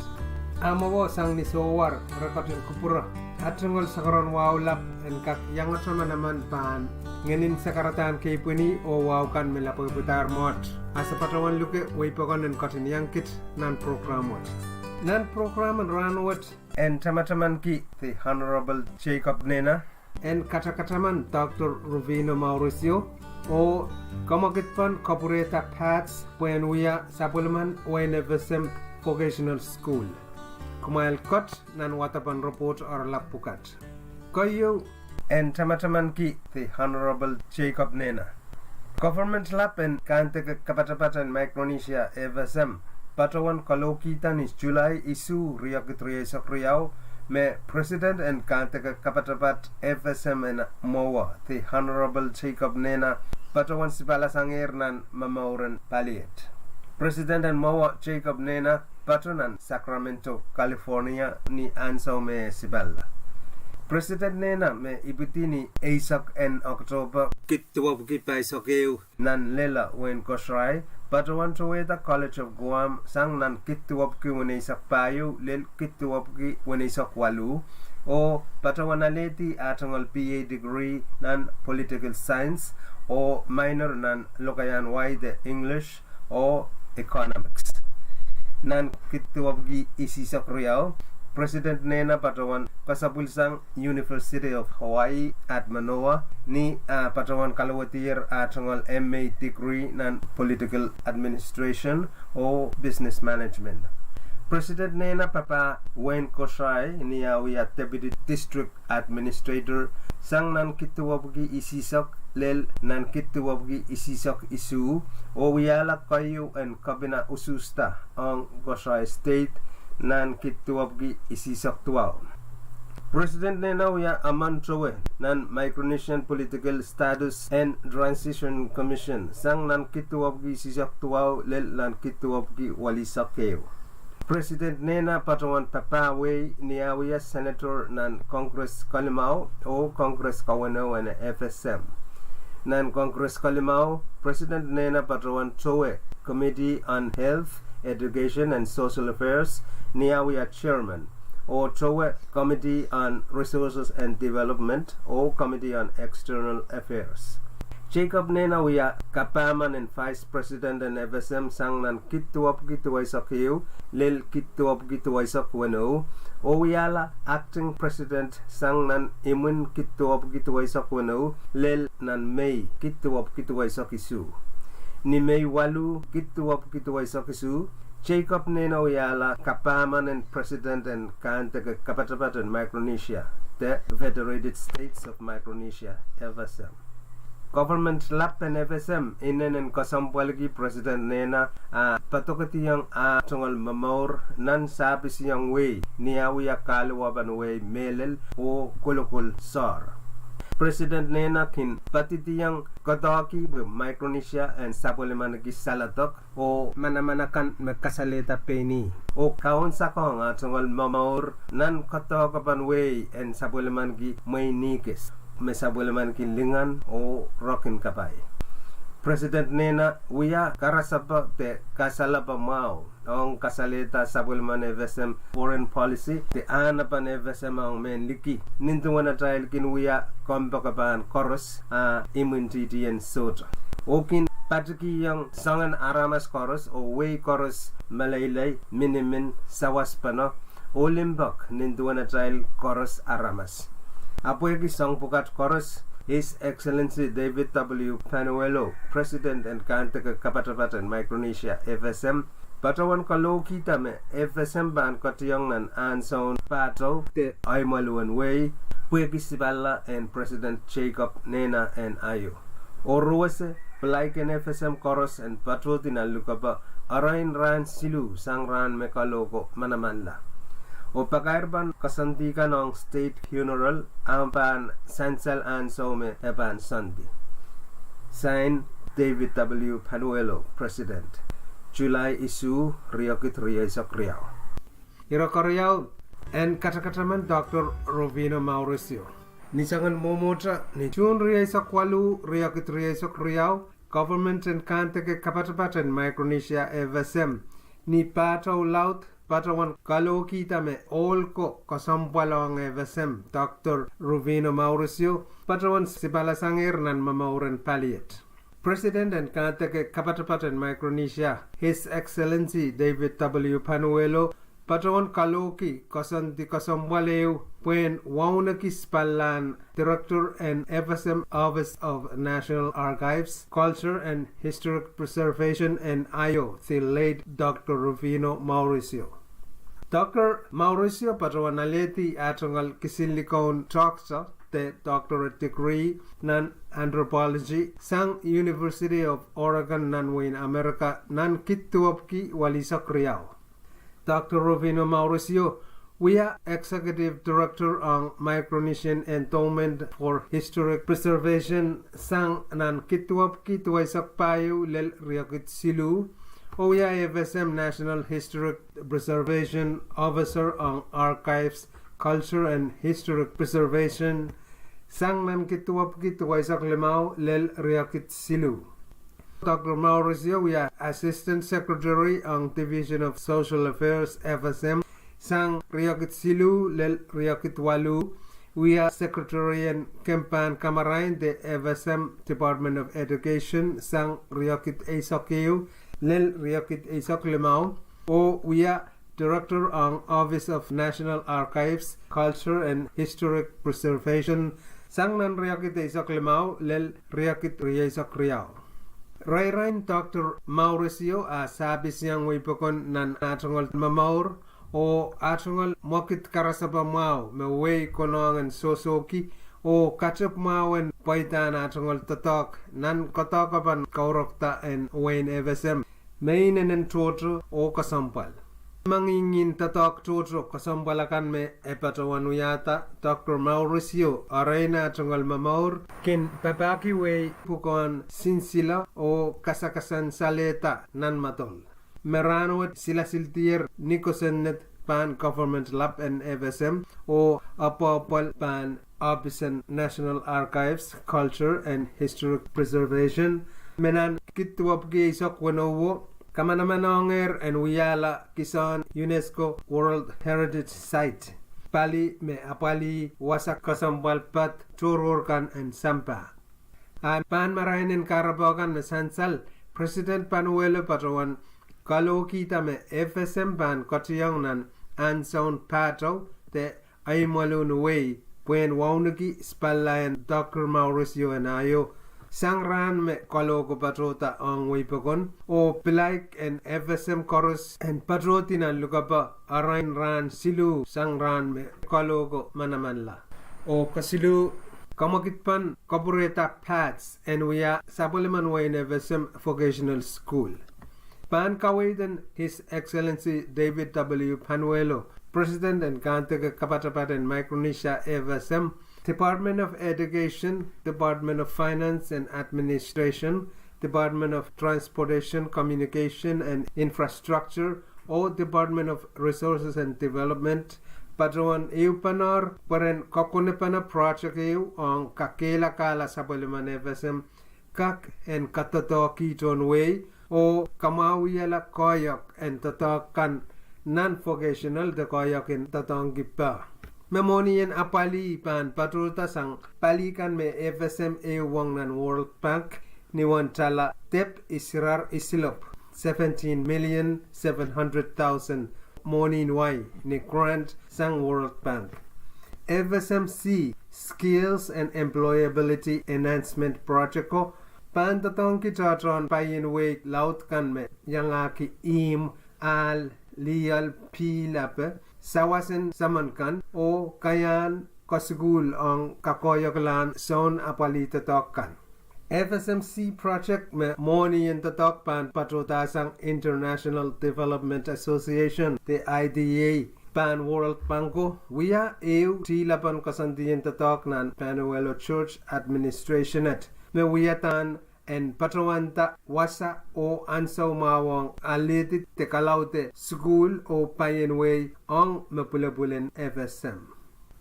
A mwowe sang ni sohwar, re ketin kupwure. A tungoal sakaradahn wahu lap en kak iangete manaman pahn ngehnin sakaradahn keipweni oh wahu kan me lapwehpwdahr mwohd. A se patohwan luke wei pokon en ketin iang kit nan program wet. Nan program en rahnwet, en tamatamanki the Honorable Jacob Nena, en katakataman Doctor Rufino Mauricio, oh kamwekid pahn kapwurehda pads pwehn wia sapwellimen wehin FSM Vocational School. Kumwail kak nan wadepen report oaralap pwukat. Keieu, en tamatamanki the Honorable Jacob Nena. Government lap en Kahndeke Kapatapat en Micronesia FSM patohwan kalohkihda ni July isuh riekid rieisek riau me President en Kahndeke Kapatapat FSM en mwowe, the Honorable Jacob Nena, patohwan sipahlasangehr nan momouren paliet. President en mwowe Jacob Nena pato nan Sacramento, California ni ansou me e sipalla. President Nena me ipwidi ni eisek en Oktohpe, kid duwepwiki pahisek ehu, nan Lella, wehin Kosrae, patohwan towehda College of Guam sang nan kid duwepwiki weneisek pahieu lel kid duwepwiki weneisek waluh, oh patohwan alehdi ah tungoal B A degree nan Political Science oh minor nan lokaiahn wai de English oh Economics. Nan kid duwepwiki isihsek riau, President Nena patohwan kasapwilsang University of Hawaii at Manoa, ni ah patohwan kalowedier ah tungoal M A degree nan Political Administration oh Business Management. President Nena papah wehin Kosrae ni ah wia Deputy District Administrator sang nan kid duwepwiki isihsek lel nan kid duwepwiki isihsek isuh, oh wiahla keieu en kepina usuhsda ong Kosrae State nan kid duwepwiki isihsek duwau. President Nena wia emen towe nan Micronesian Political Status and Transition Commission sang nan kid duwepwiki isihsek duwau lel nan kid duwepwiki welisek ehu. President Nena patohwan papah wehi ni ah wia Senator nan Congress kalimau oh Congress kawenou en FSM. Nan Congress kalimau, President Nena patohwan towe Committee on Health, Education and Social Affairs ni ah wia Chairman, oh towe Committee on Resources and Development oh Committee on External Affairs. Jacob Nena wia kapahmen en Vice President en FSM sang nan kid duwepwiki duweisek ehu lel kid duwepwiki duweisek weneu, oh wiahla Acting President sang nan imwin kid duwepwiki duweisek weneu lel nan Mei kid duwepwiki duweisek isuh. Ni Mei waluh kid duwepwiki duweisek isuh, Jacob Nena wiahla kapahmen en President en Kahndeke Kapatapat en Micronesia de Federated States of Micronesia, FSM. Government lap en FSM inenen kesempwalki President Nena ah padokediong ah tungoal momour nan sahpisiong wehi ni ah wia kahluwapen wehi mehlel oh kolokol soahr. President Nena kin padidiong koadoahki pwe Micronesia en sapwellimaniki saledek oh manaman akan me kasalehda pein ih, oh kaunsekong ah tungoal momour nan koadoahkepen wehi en sapwellimaniki mwehi nihkis me sapwellimaniki lingan oh rokin kapai. President Nena wia karasepe de kasalepe mwahu ong kasalehda sapwellimen FSM foreign policy de ahnepen FSM ong mehn liki, nin duwen atail kin wia kompoakepahn koaros ah imwintihtien sohte, oh kin patikihong soangen aramas koaros oh wehi koaros meleilei, minimin, sawaspene oh limpoak nin duwen atail koaros aramas. Ahpw pwehki soang pwukat koaros His Excellency David W. Panuelo, President en Kahntekehe Kapatapat en Micronesia, F S M, patohwan kalohkihda me F S M pahn ketiong nan ahnsoun pato de eimwelu en wehi, pwehki sipalla en President Jacob Nana en aio. Oh ruwese, pilaik en F S M koaros en patohdi nan lukepe erein rahn siluh sang rahn me kalohko manamanla. Oh pakair pahn koasoandi kan ong state funeral, ahpw pahn sansal ahnsou me e pahn soandi. Sign, David W. Panuelo, President. July isuh, riekid rieisek riau. Ire keriau, en katakataman Doctor Rufino Mauricio. Ni soangen mwomwohte, ni June rieisek waluh, riekid rieisek riau, government en Kahntekehe Kapatapat en Micronesia, F S M, ni pato laud, patohwan kalohkihda me ohl ko kesempwal ong F S M, Doctor Rufino Mauricio, patohwan sipala sangehr nan momouren paliet. President en Kahntekehe Kapatapat en Micronesia, His Excellency David W. Panuelo, patohwan kalohki koasoandi kesempwal ehu pwehn wauneki sipallahn Director en F S M Office of National Archives, Culture and Historic Preservation en aio, the late Doctor Rufino Mauricio. Doctor Mauricio patohwan alehdi ah tungoal kisin likoun doctor de doctorate degree nan anthropology sang University of Oregon nan wehin Amerika nan kid duwepwki welisek riau. Doctor Rufino Mauricio wia Executive Director ong Micronesian Endowment for Historic Preservation sang nan kid duwepwki duweisek pahieu lel riekid siluh, oh wia F S M National Historic Preservation Officer ong Archives, Culture and Historic Preservation sang nan kid duwepwki duweisek limau lel riekid siluh. Doctor Mauricio wia Assistant Secretary ong Division of Social Affairs, F S M, sang riekid siluh lel riekid waluh, wia Secretary en Kempahn Kamarain de F S M Department of Education sang riekid eisek ehu lel riekid eisek limau, oh wia Director ong Office of National Archives, Culture and Historic Preservation sang nan riekid eisek limau lel riekid rieisek riau. Reirain Doctor Mauricio ah sapwellimen wehi pokon nan ah tungoal momour, oh ah tungoal mwekid karasepe mwahu me wehi konehng en sohsohki, oh katep mwahu en pweidahn ah tungoal doadoahk nan koadoahkepen kaurekda en wehin F S M, me inenen tohto oh kesempwal. Mengihn doadoahk tohto kesempwal akan me e patohwan wiahda, Doctor Mauricio erein ah tungoal momour kin papahki wehi pwukoahn sinsile oh kasakasansalehda nan moadol. Me rahnwet silasildier ni kosonned pahn government lap en F S M oh apwahpwal pahn Office en National Archives, Culture and Historic Preservation, me nan kid duwepwki eisek weneuwo kamanamanengehr en wiahla kisehn UNESCO World Heritage Site, pali me apwalih wasa kesempwal pad tohrohr kan en sampah. A pahn marain en kahrepe kan me sansal, President Panuelo patohwan kalohkihda me F S M pahn ketiong nan ahnsoun pato de eimwelu en wehi pwehn wauneki sipallahn Doctor Mauricio en aio sang rahn me kalohko patohda ong wehi pokon, oh pilaik en F S M koaros en patohdi nan lukepe erein rahn siluh sang rahn me kalohko manamanla. Oh kesiluh, kamwekidpen kapwurehda badge en wia sapwellimen wehin F S M Vocational School. Pahn kaweid en His Excellency David W. Panuelo, President en Kahntekehe Kapatapat en Micronesia, F S M, Department of Education, Department of Finance and Administration, Department of Transportation, Communication and Infrastructure, oh Department of Resources and Development, patohwan ehupene pweren kakonepene project ehu ong kakehlakahla sapwellimen F S M kak en kadoadoahkihte wehi oh kamwahuiala koahiek en doadoahk kan nan vocational de koahiek en doadoahngki peh. Me mwohni en apwalih pahn patohda sang pali kan me F S M ehuwong nan World Bank ni uwen tala dep isirar isilopw, seventeen million seven hundred thousand, mwohnin wai ni grant sang World Bank. F S M C Skills and Employability Enhancement Project ko pahn doadoahngki tohtohn paien wehi laud kan me iangahki ihmw, ahl, lioal, pihl ape, sawas en saman kan, oh kaiahn kasukuhl ong kakoahiekla soun apwalih doadoahk kan. F S M C project me mwohnien doadoahk pahn patohdahsang International Development Association de I D A pahn World Bank ko wia ehu tihlapen koasoandien doadoahk nan Panuelo Church Administration et me wiadahn en patohwanda wasa oh ansou mwahu ong alehdi de kalaudehla sukuhl oh paien wehi ong me pwulopwul en F S M.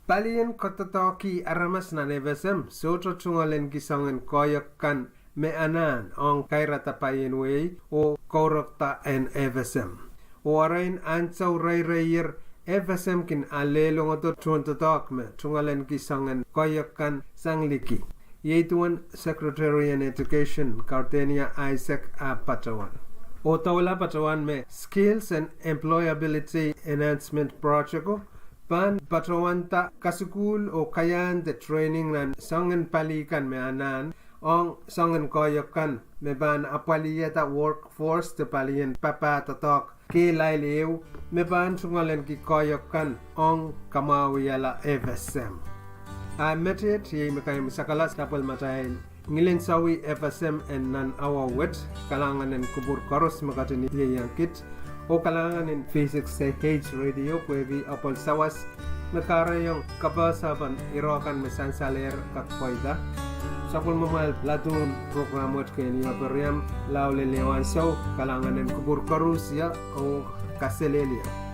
Palien koadoadoahki aramas nan F S M sohte tungoal en kisongen koahiek kan me anahn ong kairada paien wehi oh kourekda en F S M. Oh arail ansou reireier, F S M kin alehdi ongdo tohn doadoahk me tungoal en kisongen koahiek kan sang liki. Iei duwen Secretary en Education, Gardenia Isaac, ah patohwan. Oh doula patohwan me Skills and Employability Enhancement Project ko pahn patohwanda kasukuhl oh kaiahn de training nan soangen pali kan me anahn ong soangen koahiek kan me pahn apwalihada workforce de palien papah doadoahk kehlail ehu me pahn tungoal en ki koahiek kan ong kamwahwihala F S M. Ah met iet iei me kaimwisekala sapwellimatail ngilensawih F S M en nan awa wet. Kalahngan en kupwur koaros me ketin ieiang kit, oh kalahngan en V six A H radio pwehki apwal sawas me kahrehiong kapehse pahn ire kan me sansalehr kak pweida. Sapwellimamwail laduhn program wet ken ioperiam lao lel ehu ansou. Kalahngan en kupwur koaros, oh kaselehlie.